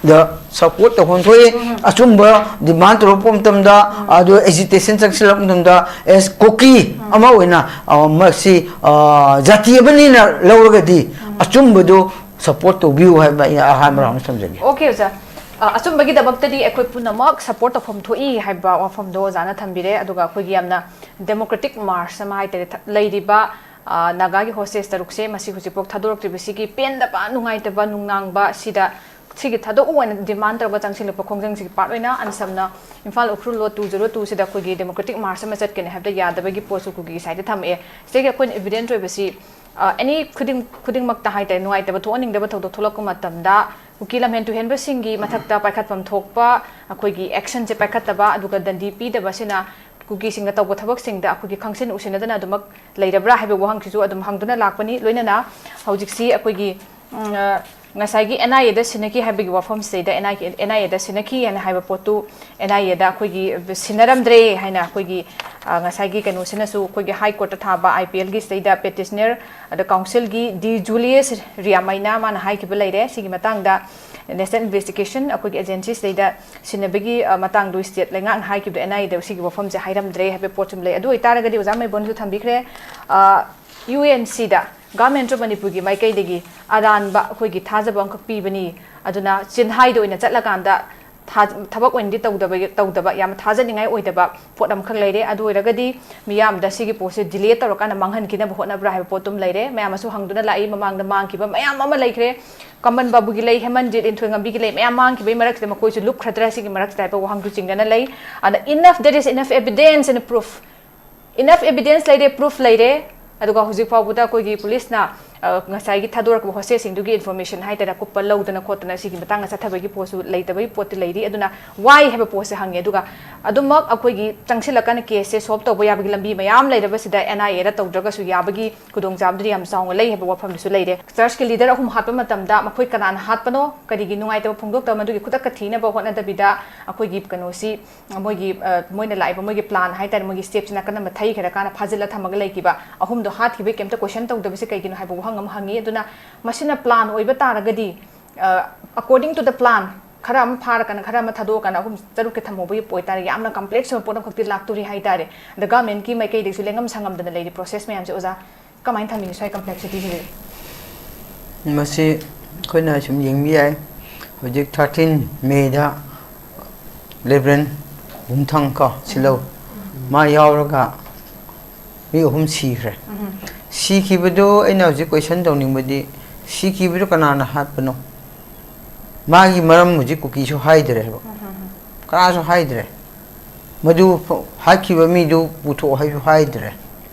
ꯗ support ꯇꯧꯐꯝ ꯊꯣꯛꯏ꯫ ꯑꯆꯨꯝꯕ demand ꯇꯧꯔꯛꯄ ꯃꯇꯝꯗ, ꯑꯗꯨ agitation ꯆꯪꯁꯤꯜꯂꯛꯄ ꯃꯇꯝꯗ, as ꯀꯨꯀꯤ ꯑꯃ ꯑꯣꯏꯅ, ꯑ, ꯃꯁꯤ, ꯑ, ꯖꯥꯇꯤ ꯑꯃꯅꯤꯅ ꯂꯧꯔꯒꯗꯤ ꯑꯆꯨꯝꯕꯗꯨ support ꯇꯧꯕꯤꯌꯨ ꯍꯥꯏꯕ ꯑꯩ ꯑꯍꯥꯟꯕ ꯔꯥꯎꯟꯗ ꯊꯝꯖꯒꯦ꯫ Okay, ꯑꯣꯖꯥ꯫ ꯑ, ꯑꯆꯨꯝꯕꯒꯤꯗꯃꯛꯇꯗꯤ ꯑꯩꯈꯣꯏ ꯄꯨꯝꯅꯃꯛ support ꯇꯧꯐꯝ ꯊꯣꯛꯏ ꯍꯥꯏꯕ ꯋꯥꯐꯝꯗꯣ ꯑꯣꯖꯥꯅ ꯊꯝꯕꯤꯔꯦ꯫ ꯑꯗꯨꯒ ꯑꯩꯈꯣꯏꯒꯤ ꯌꯥꯝꯅ democratic march ꯑꯃ ꯍꯥꯏꯇꯥꯔꯦ, ꯊ-, ꯂꯩꯔꯤꯕ, ꯑ, ꯅꯥꯒꯥꯒꯤ hostage ꯇꯔꯨꯛꯁꯦ ꯃꯁꯤ ꯍꯧꯖꯤꯛꯐꯥꯎ ꯊꯥꯗꯣꯔꯛꯇ꯭ꯔꯤꯕꯁꯤꯒꯤ ꯄꯦꯟꯗꯕ, ꯅꯨꯡꯉꯥꯏꯇꯕ, ꯅꯨꯡꯅꯥꯡꯕ ꯁꯤꯗ ꯁꯤꯒꯤ ꯊꯥꯗꯣꯛꯎ ꯍꯥꯏꯅ demand ꯇꯧꯔꯒ ꯆꯪꯁꯤꯜꯂꯛꯄ ꯈꯣꯡꯖꯪꯁꯤꯒꯤ part ꯑꯣꯏꯅ ꯑꯟꯁꯝꯅ ꯏꯝꯐꯥꯜ ꯎꯈ꯭ꯔꯨꯜ ꯂꯣ two zero two ꯁꯤꯗ ꯑꯩꯈꯣꯏꯒꯤ democratic march ꯑꯃ ꯆꯠꯀꯅꯤ ꯍꯥꯏꯕꯗ ꯌꯥꯗꯕꯒꯤ ꯄꯣꯠꯁꯨ ꯀꯨꯀꯤꯒꯤ side ꯊꯝꯃꯛꯑꯦ꯫ ꯁꯤꯗꯒꯤ ꯑꯩꯈꯣꯏꯅ evident ꯑꯣꯏꯕꯁꯤ, ꯑ, any ꯈꯨꯗꯤꯡ-, ꯈꯨꯗꯤꯡꯃꯛꯇ ꯍꯥꯏꯇꯥꯔꯦ, ꯅꯨꯡꯉꯥꯏꯇꯕ ꯊꯣꯛꯍꯟꯅꯤꯡꯗꯕ ꯊꯧꯗꯣꯛ ꯊꯣꯛꯂꯛꯄ ꯃꯇꯝꯗ ꯀꯨꯀꯤ ꯂꯝꯍꯦꯟ ꯇꯨꯍꯦꯟꯕꯁꯤꯡꯒꯤ ꯃꯊꯛꯇ ꯄꯥꯏꯈꯠꯐꯝ ꯊꯣꯛꯄ ꯑꯩꯈꯣꯏꯒꯤ actionꯁꯦ ꯄꯥꯏꯈꯠꯇꯕ, ꯑꯗꯨꯒ ꯗꯟꯗꯤ ꯄꯤꯗꯕꯁꯤꯅ ꯀꯨꯀꯤꯁꯤꯡꯅ ꯇꯧꯕ ꯊꯕꯛꯁꯤꯡꯗ ꯑꯩꯈꯣꯏꯒꯤ ꯈꯪꯁꯤꯟ ꯎꯁꯤꯟꯅꯗꯅ ꯑꯗꯨꯃꯛ ꯂꯩꯔꯕ꯭ꯔꯥ ꯍꯥꯏꯕ ꯋꯥꯍꯪꯁꯤꯁꯨ ꯑꯗꯨꯝ ꯍꯪꯗꯨꯅ ꯂꯥꯛꯄꯅꯤ꯫ ꯂꯣꯏꯅꯅ ꯍꯧꯖꯤꯛꯁꯤ ꯑꯩꯈꯣꯏꯒꯤ, ꯎꯝ, ꯑ, ꯉꯁꯥꯏꯒꯤ NIAꯗ ꯁꯤꯟꯅꯈꯤ ꯍꯥꯏꯕꯒꯤ ꯋꯥꯐꯝꯁꯤꯗꯩꯗ NIA, NIAꯗ ꯁꯤꯟꯅꯈꯤ ꯍꯥꯏꯅ ꯍꯥꯏꯕ ꯄꯣꯠꯇꯨ NIAꯗ ꯑꯩꯈꯣꯏꯒꯤ ꯁꯤꯟꯅꯔꯝꯗ꯭ꯔꯦ ꯍꯥꯏꯅ ꯑꯩꯈꯣꯏꯒꯤ, ꯑ, ꯉꯁꯥꯏꯒꯤ ꯀꯩꯅꯣꯁꯤꯅꯁꯨ ꯑꯩꯈꯣꯏꯒꯤ High Courtꯇ ꯊꯥꯕ IPLꯒꯤ ꯁꯤꯗꯩꯗ petitioner ꯑꯗ councilꯒꯤ ꯗꯤ ꯖꯨꯂꯤꯌꯁ ꯔꯤꯌꯥꯃꯩꯅ ꯃꯥꯅ ꯍꯥꯏꯈꯤꯕ ꯂꯩꯔꯦ꯫ ꯁꯤꯒꯤ ꯃꯇꯥꯡꯗ national investigation ꯑꯩꯈꯣꯏꯒꯤ agency ꯁꯤꯗꯩꯗ ꯁꯤꯟꯅꯕꯒꯤ, ꯑ, ꯃꯇꯥꯡꯗꯣ state ꯂꯩꯉꯥꯛꯅ ꯍꯥꯏꯈꯤꯕꯗꯣ NIAꯗ ꯁꯤꯒꯤ ꯋꯥꯐꯝꯁꯦ ꯍꯥꯏꯔꯝꯗ꯭ꯔꯦ ꯍꯥꯏꯕ ꯄꯣꯠꯁꯨ ꯂꯩ꯫ ꯑꯗꯨ ꯑꯣꯏꯇꯥꯔꯒꯗꯤ ꯑꯣꯖꯥ ꯃꯩꯕꯣꯟꯁꯨ ꯊꯝꯕꯤꯈ꯭ꯔꯦ, ꯑ, UNCꯗ, Government of ꯃꯅꯤꯄꯨꯔꯒꯤ ꯃꯥꯏꯀꯩꯗꯒꯤ ꯑꯔꯥꯟꯕ ꯑꯩꯈꯣꯏꯒꯤ ꯊꯥꯖꯕ ꯑꯃꯈꯛ ꯄꯤꯕꯅꯤ, ꯑꯗꯨꯅ ꯆꯤꯟꯍꯥꯏꯗ ꯑꯣꯏꯅ ꯆꯠꯂꯀꯥꯟꯗ ꯊꯥ- ꯊꯕꯛ ꯑꯣꯏꯅꯗꯤ ꯇꯧꯗꯕ ꯇꯧꯗꯕ ꯌꯥꯝ ꯊꯥꯖꯅꯤꯡꯉꯥꯏ ꯑꯣꯏꯗꯕ ꯄꯣꯠ ꯑꯃꯈꯛ ꯂꯩꯔꯦ꯫ ꯑꯗꯨ ꯑꯣꯏꯔꯒꯗꯤ ꯃꯤꯌꯥꯝꯗ ꯁꯤꯒꯤ ꯄꯣꯠꯁꯦ ꯗꯤꯂꯦ ꯇꯧꯔꯀꯥꯟꯗ ꯃꯥꯡꯍꯟꯈꯤꯅꯕ ꯍꯣꯠꯅꯕ꯭ꯔꯥ ꯍꯥꯏꯕ ꯄꯣꯠꯇꯨꯝ ꯂꯩꯔꯦ꯫ ꯃꯌꯥꯝ ꯑꯃꯁꯨ ꯍꯪꯗꯨꯅ ꯂꯥꯛꯏ, ꯃꯃꯥꯡꯗ ꯃꯥꯡꯈꯤꯕ ꯃꯌꯥꯝ ꯑꯃ ꯂꯩꯈ꯭ꯔꯦ꯫ ꯀꯃꯟ ꯕꯥꯕꯨꯒꯤ ꯂꯩ, ꯍꯦꯃꯟꯖꯤꯠ ꯏꯟꯊꯣꯏꯉꯝꯕꯤꯒꯤ ꯂꯩ, ꯃꯌꯥꯝ ꯃꯥꯡꯈꯤꯕꯒꯤ ꯃꯔꯛꯁꯤꯗ ꯃꯈꯣꯏꯁꯨ ꯂꯨꯞꯈ꯭ꯔꯗ꯭ꯔꯥ ꯁꯤꯒꯤ ꯃꯔꯛꯁꯤꯗ ꯍꯥꯏꯕ ꯋꯥꯍꯪꯁꯨ ꯆꯤꯡꯗꯅ ꯂꯩ꯫ ꯑꯗ enough, there is enough evidence and proof, enough evidence ꯂꯩꯔꯦ, ꯄ꯭ꯔꯨꯐ ꯂꯩꯔꯦ꯫ ꯑꯗꯨꯒ ꯍꯧꯖꯤꯛ ꯐꯥꯎꯕꯗ ꯑꯩꯈꯣꯏꯒꯤ ꯄꯨꯂꯤꯁꯅ, ꯑ, ꯉꯁꯥꯏꯒꯤ ꯊꯥꯗꯣꯔꯛꯄ ꯍꯣꯁꯇꯦꯖꯁꯤꯡꯗꯨꯒꯤ ꯏꯟꯐꯣꯔꯃꯦꯁꯟ ꯍꯥꯏꯇꯥꯔꯦ, ꯑꯀꯨꯞꯄ ꯂꯧꯗꯅ ꯈꯣꯠꯇꯅ ꯁꯤꯒꯤ ꯃꯇꯥꯡꯗ ꯆꯠꯊꯕꯒꯤ ꯄꯣꯠꯁꯨ ꯂꯩꯇꯕꯒꯤ ꯄꯣꯠꯇꯤ ꯂꯩꯔꯤ꯫ ꯑꯗꯨꯅ ꯋꯥꯏ ꯍꯥꯏꯕ ꯄꯣꯠꯁꯦ ꯍꯪꯉꯦ꯫ ꯑꯗꯨꯒ ꯑꯗꯨꯃꯛ ꯑꯩꯈꯣꯏꯒꯤ ꯆꯪꯁꯤꯜꯂꯀꯥꯟꯗ ꯀꯦꯁꯁꯦ ꯁꯣꯜꯕ ꯇꯧꯕ ꯌꯥꯕꯒꯤ ꯂꯝꯕꯤ ꯃꯌꯥꯝ ꯂꯩꯔꯕꯁꯤꯗ ꯑꯦꯟ ꯑꯥꯏ ꯑꯦꯗ ꯇꯧꯗ꯭ꯔꯒꯁꯨ ꯌꯥꯕꯒꯤ ꯈꯨꯗꯣꯡꯆꯥꯕꯗꯨꯗꯤ ꯌꯥꯝ ꯆꯥꯎꯅ ꯂꯩ ꯍꯥꯏꯕ ꯋꯥꯐꯝꯗꯨꯁꯨ ꯂꯩꯔꯦ꯫ ꯆꯔꯆꯀꯤ ꯂꯤꯗꯔ ꯑꯍꯨꯝ ꯍꯥꯠꯄ ꯃꯇꯝꯗ ꯃꯈꯣꯏ ꯀꯅꯥꯅ ꯍꯥꯠꯄꯅꯣ, ꯀꯔꯤꯒꯤ ꯅꯨꯡꯉꯥꯏꯇꯕ ꯐꯣꯡꯗꯣꯛꯇꯕ, ꯃꯗꯨꯒꯤ ꯈꯨꯗꯛꯇ ꯊꯤꯅꯕ ꯍꯣꯠꯅꯗꯕꯤꯗ ꯑꯩꯈꯣꯏꯒꯤ ꯀꯩꯅꯣꯁꯤ, ꯃꯣꯏꯒꯤ, ꯑ, ꯃꯣꯏꯅ ꯂꯥꯛꯏꯕ ꯃꯣꯏꯒꯤ ꯄ꯭ꯂꯥꯟ ꯍꯥꯏꯇꯥꯔꯦ, ꯃꯣꯏꯒꯤ ꯁ꯭ꯇꯦꯞꯁꯤꯅ ꯀꯔꯝꯕ ꯊꯩꯈ꯭ꯔꯀꯥꯟꯗ ꯐꯥꯖꯤꯜꯂ ꯊꯝꯃꯒ ꯂꯩꯈꯤꯕ, ꯑꯍꯨꯝꯗꯣ ꯍꯥꯠꯈꯤꯕꯒꯤ ꯀꯩꯝꯇ ꯀꯣꯏꯁꯟ ꯇꯧꯗꯕꯁꯦ ꯀꯩꯒꯤꯅꯣ ꯍꯥꯏꯕ ꯋꯥꯍꯪ ꯑꯃ ꯍꯪꯉꯤ꯫ ꯑꯗꯨꯅ ꯃꯁꯤꯅ ꯄ꯭ꯂꯥꯟ ꯑꯣꯏꯕ ꯇꯥꯔꯒꯗꯤ, ꯑ, according to the plan, ꯈꯔ ꯑꯃ ꯐꯥꯔꯀꯥꯟꯗ ꯈꯔ ꯑꯃ ꯊꯥꯗꯣꯛꯑꯀꯥꯟꯗ ꯑꯍꯨꯝ ꯇꯔꯨꯛꯀꯤ ꯊꯝꯍꯧꯕꯒꯤ ꯑꯣꯏꯇꯥꯔꯦ, ꯌꯥꯝꯅ ꯀꯝꯄ꯭ꯂꯦꯛꯁ ꯑꯣꯏꯕ ꯄꯣꯠ ꯑꯃꯈꯛꯇꯤ ꯂꯥꯛꯇꯣꯔꯤ ꯍꯥꯏꯇꯥꯔꯦ꯫ ꯑꯗ ꯒꯚꯔꯟꯃꯦꯟꯠꯀꯤ ꯃꯥꯏꯀꯩꯗꯒꯤꯁꯨ ꯂꯦꯡꯉꯝ ꯁꯪꯉꯝꯗꯅ ꯂꯩꯔꯤ ꯄ꯭ꯔꯣꯁꯦꯁ ꯃꯌꯥꯝꯁꯦ꯫ ꯑꯣꯖꯥ, ꯀꯃꯥꯏꯅ ꯊꯝꯕꯤꯅꯤ ꯁ꯭ꯋꯥꯏ ꯀꯝꯄ꯭ꯂꯦꯛꯁꯤꯇꯤꯁꯤꯗꯤ? ꯃꯁꯤ ꯑꯩꯈꯣꯏꯅ ꯁꯨꯝ ꯌꯦꯡꯕ ꯌꯥꯏ꯫ ꯍꯧꯖꯤꯛ thirteen May ꯗ Reverend ꯒꯨꯝꯊꯪ ꯀꯣ ꯁꯤꯜꯂꯧ, ꯃꯥ ꯌꯥꯎꯔꯒ ꯃꯤ ꯑꯍꯨꯝ ꯁꯤꯈ꯭ꯔꯦ꯫ ꯁꯤꯈꯤꯕꯗꯨ ꯑꯩꯅ ꯍꯧꯖꯤꯛ ꯀꯣꯏꯁꯟ ꯇꯧꯅꯤꯡꯕꯗꯤ, ꯁꯤꯈꯤꯕꯗꯨ ꯀꯅꯥꯅ ꯍꯥꯠꯄꯅꯣ? ꯃꯥꯒꯤ ꯃꯔꯝ ꯍꯧꯖꯤꯛ ꯀꯨꯀꯤꯁꯨ ꯍꯥꯏꯗ꯭ꯔꯦꯕ, ꯀꯅꯥꯁꯨ ꯍꯥꯏꯗ꯭ꯔꯦ꯫ ꯃꯗꯨ ꯍꯥꯠꯈꯤꯕ ꯃꯤꯗꯨ ꯄꯨꯊꯣꯛꯑꯣ ꯍꯥꯏꯁꯨ ꯍꯥꯏꯗ꯭ꯔꯦ꯫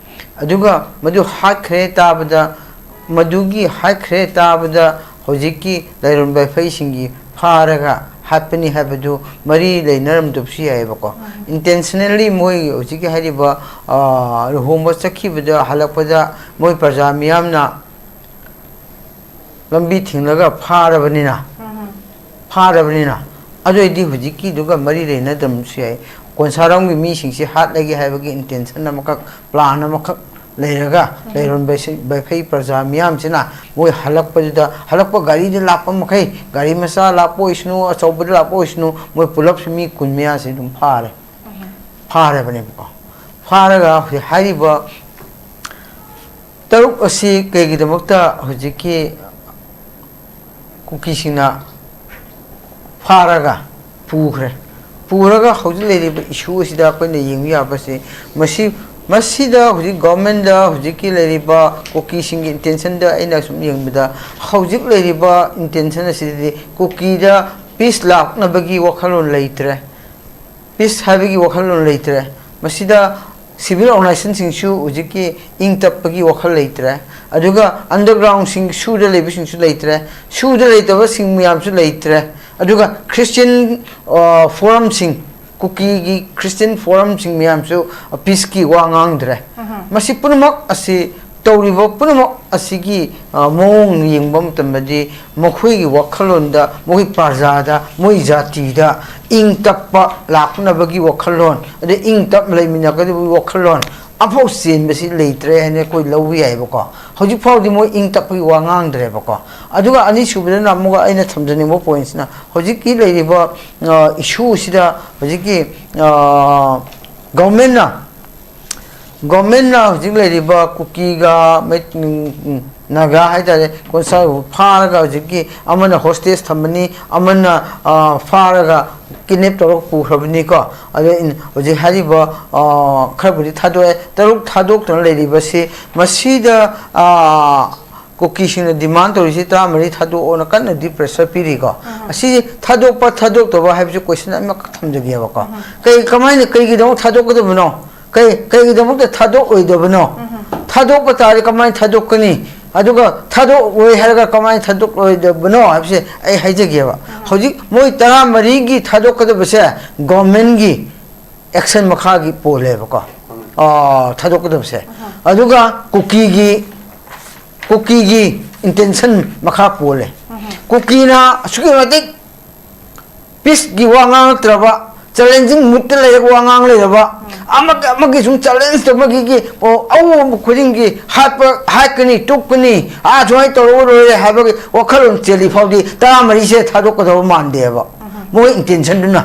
ꯑꯗꯨꯒ ꯃꯗꯨ ꯍꯥꯠꯈ꯭ꯔꯦ ꯇꯥꯕꯗ, ꯃꯗꯨꯒꯤ ꯍꯥꯠꯈ꯭ꯔꯦ ꯇꯥꯕꯗ ꯍꯧꯖꯤꯛꯀꯤ ꯂꯥꯏꯔꯣꯟ ꯕꯥꯏꯐꯩꯁꯤꯡꯒꯤ ꯐꯥꯔꯒ ꯍꯥꯠꯄꯅꯤ ꯍꯥꯏꯕꯗꯨ ꯃꯔꯤ ꯂꯩꯅꯔꯝꯗꯕꯁꯨ ꯌꯥꯏꯑꯕꯀꯣ꯫ Intentionally ꯃꯣꯏ ꯍꯧꯖꯤꯛꯀꯤ ꯍꯥꯏꯔꯤꯕ, ꯑ, ꯂꯨꯍꯣꯡꯕ ꯆꯠꯈꯤꯕꯗ ꯍꯜꯂꯛꯄꯗ ꯃꯣꯏ ꯄ꯭ꯔꯖꯥ ꯃꯤꯌꯥꯝꯅ ꯂꯝꯕꯤ ꯊꯤꯡꯂꯒ ꯐꯥꯔꯕꯅꯤꯅ, ꯐꯥꯔꯕꯅꯤꯅ, ꯑꯗꯨ ꯑꯣꯏꯗꯤ ꯍꯧꯖꯤꯛꯀꯤꯗꯨꯒ ꯃꯔꯤ ꯂꯩꯅꯗꯕꯁꯨ ꯌꯥꯏ꯫ ꯀꯣꯟꯁꯥꯔꯣꯝꯒꯤ ꯃꯤꯁꯤꯡꯁꯤ ꯍꯥꯠꯂꯒꯦ ꯍꯥꯏꯕꯒꯤ intention ꯑꯃꯈꯛ, plan ꯑꯃꯈꯛ ꯂꯩꯔꯒ ꯂꯩꯔꯣꯟ ꯕꯩꯁꯩ-, ꯕꯩꯐꯩ ꯄ꯭ꯔꯖꯥ ꯃꯤꯌꯥꯝꯁꯤꯅ ꯃꯣꯏ ꯍꯜꯂꯛꯄꯗꯨꯗ, ꯍꯜꯂꯛꯄ ꯒꯥꯔꯤꯗ ꯂꯥꯛꯄ ꯃꯈꯩ, ꯒꯥꯔꯤ ꯃꯆꯥ ꯂꯥꯛꯄ ꯑꯣꯏꯁꯅꯨ, ꯑꯆꯧꯕꯗ ꯂꯥꯛꯄ ꯑꯣꯏꯁꯅꯨ, ꯃꯣꯏ ꯄꯨꯂꯞꯁꯤ ꯃꯤ ꯀꯨꯟ ꯃꯌꯥꯁꯤ ꯑꯗꯨꯝ ꯐꯥꯔꯦ꯫ ꯐꯥꯔꯕꯅꯦꯕꯀꯣ꯫ ꯐꯥꯔꯒ ꯍꯧꯖꯤꯛ ꯍꯥꯏꯔꯤꯕ ꯇꯔꯨꯛ ꯑꯁꯤ ꯀꯩꯒꯤꯗꯃꯛꯇ ꯍꯧꯖꯤꯛꯀꯤ ꯀꯨꯀꯤꯁꯤꯡꯅ ꯐꯥꯔꯒ ꯄꯨꯈ꯭ꯔꯦ꯫ ꯄꯨꯔꯒ ꯍꯧꯖꯤꯛ ꯂꯩꯔꯤꯕ issue ꯑꯁꯤꯗ ꯑꯩꯈꯣꯏꯅ ꯌꯦꯡꯕ ꯌꯥꯕꯁꯤ, ꯃꯁꯤ, ꯃꯁꯤꯗ ꯍꯧꯖꯤꯛ governmentꯗ, ꯍꯧꯖꯤꯛꯀꯤ ꯂꯩꯔꯤꯕ ꯀꯨꯀꯤꯁꯤꯡꯒꯤ intentionꯗ ꯑꯩꯅ ꯁꯨꯝ ꯌꯦꯡꯕꯗ, ꯍꯧꯖꯤꯛ ꯂꯩꯔꯤꯕ intention ꯑꯁꯤꯗꯗꯤ ꯀꯨꯀꯤꯗ peace ꯂꯥꯛꯅꯕꯒꯤ ꯋꯥꯈꯜꯂꯣꯟ ꯂꯩꯇ꯭ꯔꯦ꯫ Peace ꯍꯥꯏꯕꯒꯤ ꯋꯥꯈꯜꯂꯣꯟ ꯂꯩꯇ꯭ꯔꯦ꯫ ꯃꯁꯤꯗ civil organizationꯁꯤꯡꯁꯨ ꯍꯧꯖꯤꯛꯀꯤ ꯏꯪ ꯇꯞꯄꯒꯤ ꯋꯥꯈꯜ ꯂꯩꯇ꯭ꯔꯦ꯫ ꯑꯗꯨꯒ undergroundꯁꯤꯡ, ꯁꯨꯗ ꯂꯩꯕꯁꯤꯡꯁꯨ ꯂꯩꯇ꯭ꯔꯦ꯫ ꯁꯨꯗ ꯂꯩꯇꯕꯁꯤꯡ ꯃꯌꯥꯝꯁꯨ ꯂꯩꯇ꯭ꯔꯦ꯫ ꯑꯗꯨꯒ Christian, ꯑ, forumꯁꯤꯡ, ꯀꯨꯀꯤꯒꯤ Christian forumꯁꯤꯡ ꯃꯌꯥꯝꯁꯨ peaceꯀꯤ ꯋꯥ ꯉꯥꯡꯗ꯭ꯔꯦ꯫ ꯃꯁꯤ ꯄꯨꯝꯅꯃꯛ ꯑꯁꯤ, ꯇꯧꯔꯤꯕ ꯄꯨꯝꯅꯃꯛ ꯑꯁꯤꯒꯤ, ꯑ, ꯃꯑꯣꯡ ꯌꯦꯡꯕ ꯃꯇꯝꯗꯗꯤ, ꯃꯈꯣꯏꯒꯤ ꯋꯥꯈꯜꯂꯣꯟꯗ, ꯃꯈꯣꯏ ꯄ꯭ꯔꯖꯥꯗ, ꯃꯣꯏ ꯖꯥꯇꯤꯗ ꯏꯪ ꯇꯞꯄ ꯂꯥꯛꯅꯕꯒꯤ ꯋꯥꯈꯜꯂꯣꯟ, ꯑꯗꯩ ꯏꯪ ꯇꯞ ꯂꯩꯃꯤꯟꯅꯒꯗꯕꯒꯤ ꯋꯥꯈꯜꯂꯣꯟ ꯑꯃꯐꯥꯎ ꯆꯦꯟꯕꯁꯤ ꯂꯩꯇ꯭ꯔꯦ ꯍꯥꯏꯅ ꯑꯩꯈꯣꯏ ꯂꯧꯕ ꯌꯥꯏꯑꯕꯀꯣ꯫ ꯍꯧꯖꯤꯛ ꯐꯥꯎꯗꯤ ꯃꯣꯏ ꯏꯪ ꯇꯞꯄꯒꯤ ꯋꯥ ꯉꯥꯡꯗ꯭ꯔꯦꯕꯀꯣ꯫ ꯑꯗꯨꯒ ꯑꯅꯤꯁꯨꯕꯗꯅ ꯑꯃꯨꯛꯀ ꯑꯩꯅ ꯊꯝꯖꯅꯤꯡꯕ pointꯁꯤꯅ, ꯍꯧꯖꯤꯛꯀꯤ ꯂꯩꯔꯤꯕ, ꯑ, issueꯁꯤꯗ ꯍꯧꯖꯤꯛꯀꯤ, ꯑ, governmentꯅ, governmentꯅ ꯍꯧꯖꯤꯛ ꯂꯩꯔꯤꯕ ꯀꯨꯀꯤꯒ ꯃꯩ-, ꯎꯝ, ꯎꯝ, ꯅꯥꯒꯥ ꯍꯥꯏꯇꯥꯔꯦ, ꯀꯣꯟꯁꯥꯕꯨ ꯐꯥꯔꯒ ꯍꯧꯖꯤꯛꯀꯤ ꯑꯃꯅ hostage ꯊꯝꯕꯅꯤ, ꯑꯃꯅ, ꯑ, ꯐꯥꯔꯒ kidnap ꯇꯧꯔꯒ ꯄꯨꯈ꯭ꯔꯕꯅꯤꯀꯣ꯫ ꯑꯗ ꯏꯟ-, ꯍꯧꯖꯤꯛ ꯍꯥꯏꯔꯤꯕ, ꯑ, ꯈꯔꯕꯨꯗꯤ ꯊꯥꯗꯣꯛꯑꯦ, ꯇꯔꯨꯛ ꯊꯥꯗꯣꯛꯇꯨꯅ ꯂꯩꯔꯤꯕꯁꯤ, ꯃꯁꯤꯗ, ꯑ, ꯀꯨꯀꯤꯁꯤꯡꯅ demand ꯇꯧꯔꯤꯁꯤ ꯇꯔꯥꯃꯔꯤ ꯊꯥꯗꯣꯛꯑꯣꯅ ꯀꯟꯅꯗꯤ pressure ꯄꯤꯔꯤꯀꯣ꯫ ꯑꯁꯤ ꯊꯥꯗꯣꯛꯄ ꯊꯥꯗꯣꯛꯇꯕ ꯍꯥꯏꯕꯁꯤ question ꯑꯃꯈꯛ ꯊꯝꯖꯒꯦꯕꯀꯣ꯫ ꯀꯩ, ꯀꯃꯥꯏꯅ, ꯀꯩꯒꯤꯗꯃꯛ ꯊꯥꯗꯣꯛꯀꯗꯕꯅꯣ? ꯀꯩ, ꯀꯩꯒꯤꯗꯃꯛꯇ ꯊꯥꯗꯣꯛꯑꯣꯏꯗꯕꯅꯣ? ꯊꯥꯗꯣꯛꯄ ꯇꯥꯔꯗꯤ ꯀꯃꯥꯏꯅ ꯊꯥꯗꯣꯛꯀꯅꯤ? ꯑꯗꯨꯒ ꯊꯥꯗꯣꯛꯑꯣꯏ ꯍꯥꯏꯔꯒ ꯀꯃꯥꯏꯅ ꯊꯥꯗꯣꯛꯂꯣꯏꯗꯕꯅꯣ ꯍꯥꯏꯕꯁꯦ ꯑꯩ ꯍꯥꯏꯖꯒꯦꯕ꯫ ꯍꯧꯖꯤꯛ ꯃꯣꯏ ꯇꯔꯥꯃꯔꯤꯒꯤ ꯊꯥꯗꯣꯛꯀꯗꯕꯁꯦ governmentꯒꯤ action ꯃꯈꯥꯒꯤ ꯄꯣꯜꯂꯦꯕꯀꯣ꯫ ꯑꯥ, ꯊꯥꯗꯣꯛꯀꯗꯕꯁꯦ꯫ ꯑꯗꯨꯒ ꯀꯨꯀꯤꯒꯤ, ꯀꯨꯀꯤꯒꯤ intention ꯃꯈꯥ ꯄꯣꯜꯂꯦ꯫ ꯀꯨꯀꯤꯅ ꯑꯁꯨꯛꯀꯤ ꯃꯇꯤꯛ peaceꯀꯤ ꯋꯥ ꯉꯥꯡꯂꯛꯇ꯭ꯔꯕ, challenging moodꯇ ꯂꯩꯔꯒ ꯋꯥ ꯉꯥꯡ ꯂꯩꯔꯕ, ꯑꯃꯒꯤ, ꯑꯃꯒꯤ ꯁꯨꯝ challenge ꯇꯧꯕꯒꯤ, ꯑꯣ, ꯑꯎꯕ ꯈꯨꯗꯤꯡꯒꯤ ꯍꯥꯠꯄ, ꯍꯥꯠꯀꯅꯤ, ꯇꯨꯞꯀꯅꯤ, ꯑꯥ, ꯁꯨꯃꯥꯏꯅ ꯇꯧꯔꯒ ꯂꯣꯏꯔꯦ ꯍꯥꯏꯕꯒꯤ ꯋꯥꯈꯜꯂꯣꯟ ꯆꯦꯜꯂꯤ ꯐꯥꯎꯗꯤ ꯇꯔꯥꯃꯔꯤꯁꯦ ꯊꯥꯗꯣꯛꯀꯗꯕ ꯃꯥꯟꯗꯦꯕ꯫ ꯃꯣꯏ intentionꯗꯨꯅ꯫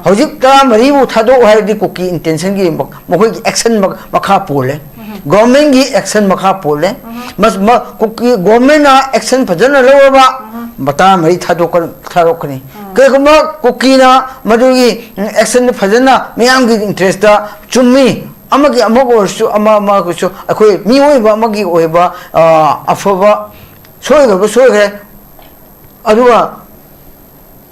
ꯍꯧꯖꯤꯛ ꯇꯔꯥꯃꯔꯤꯕꯨ ꯊꯥꯗꯣꯛꯑꯣ ꯍꯥꯏꯔꯗꯤ ꯀꯨꯀꯤ intentionꯒꯤ ꯃ-, ꯃꯈꯣꯏꯒꯤ action ꯃ-, ꯃꯈꯥ ꯄꯣꯜꯂꯦ꯫ Governmentꯒꯤ action ꯃꯈꯥ ꯄꯣꯜꯂꯦ꯫ ꯃꯁ-, ꯃ-, ꯀꯨꯀꯤ governmentꯅ action ꯐꯖꯅ ꯂꯧꯔꯕ, ꯃꯇꯥ ꯃꯔꯤ ꯊꯥꯗꯣꯛꯀ-, ꯊꯥꯗꯣꯛꯀꯅꯤ꯫ ꯀꯔꯤꯒꯨꯝꯕ ꯀꯨꯀꯤꯅ ꯃꯗꯨꯒꯤ actionꯗꯨ ꯐꯖꯅ ꯃꯤꯌꯥꯝꯒꯤ interestꯇ ꯆꯨꯝꯃꯤ, ꯑꯃꯒꯤ ꯑꯃ ꯑꯣꯏꯔꯁꯨ, ꯑꯃ ꯑꯃ ꯑꯣꯏꯔꯁꯨ, ꯑꯩꯈꯣꯏ ꯃꯤꯑꯣꯏꯕ ꯑꯃꯒꯤ ꯑꯣꯏꯕ, ꯑ, ꯑꯐꯕ ꯁꯣꯏꯈ꯭ꯔꯕ ꯁꯣꯏꯈ꯭ꯔꯦ, ꯑꯗꯨꯒ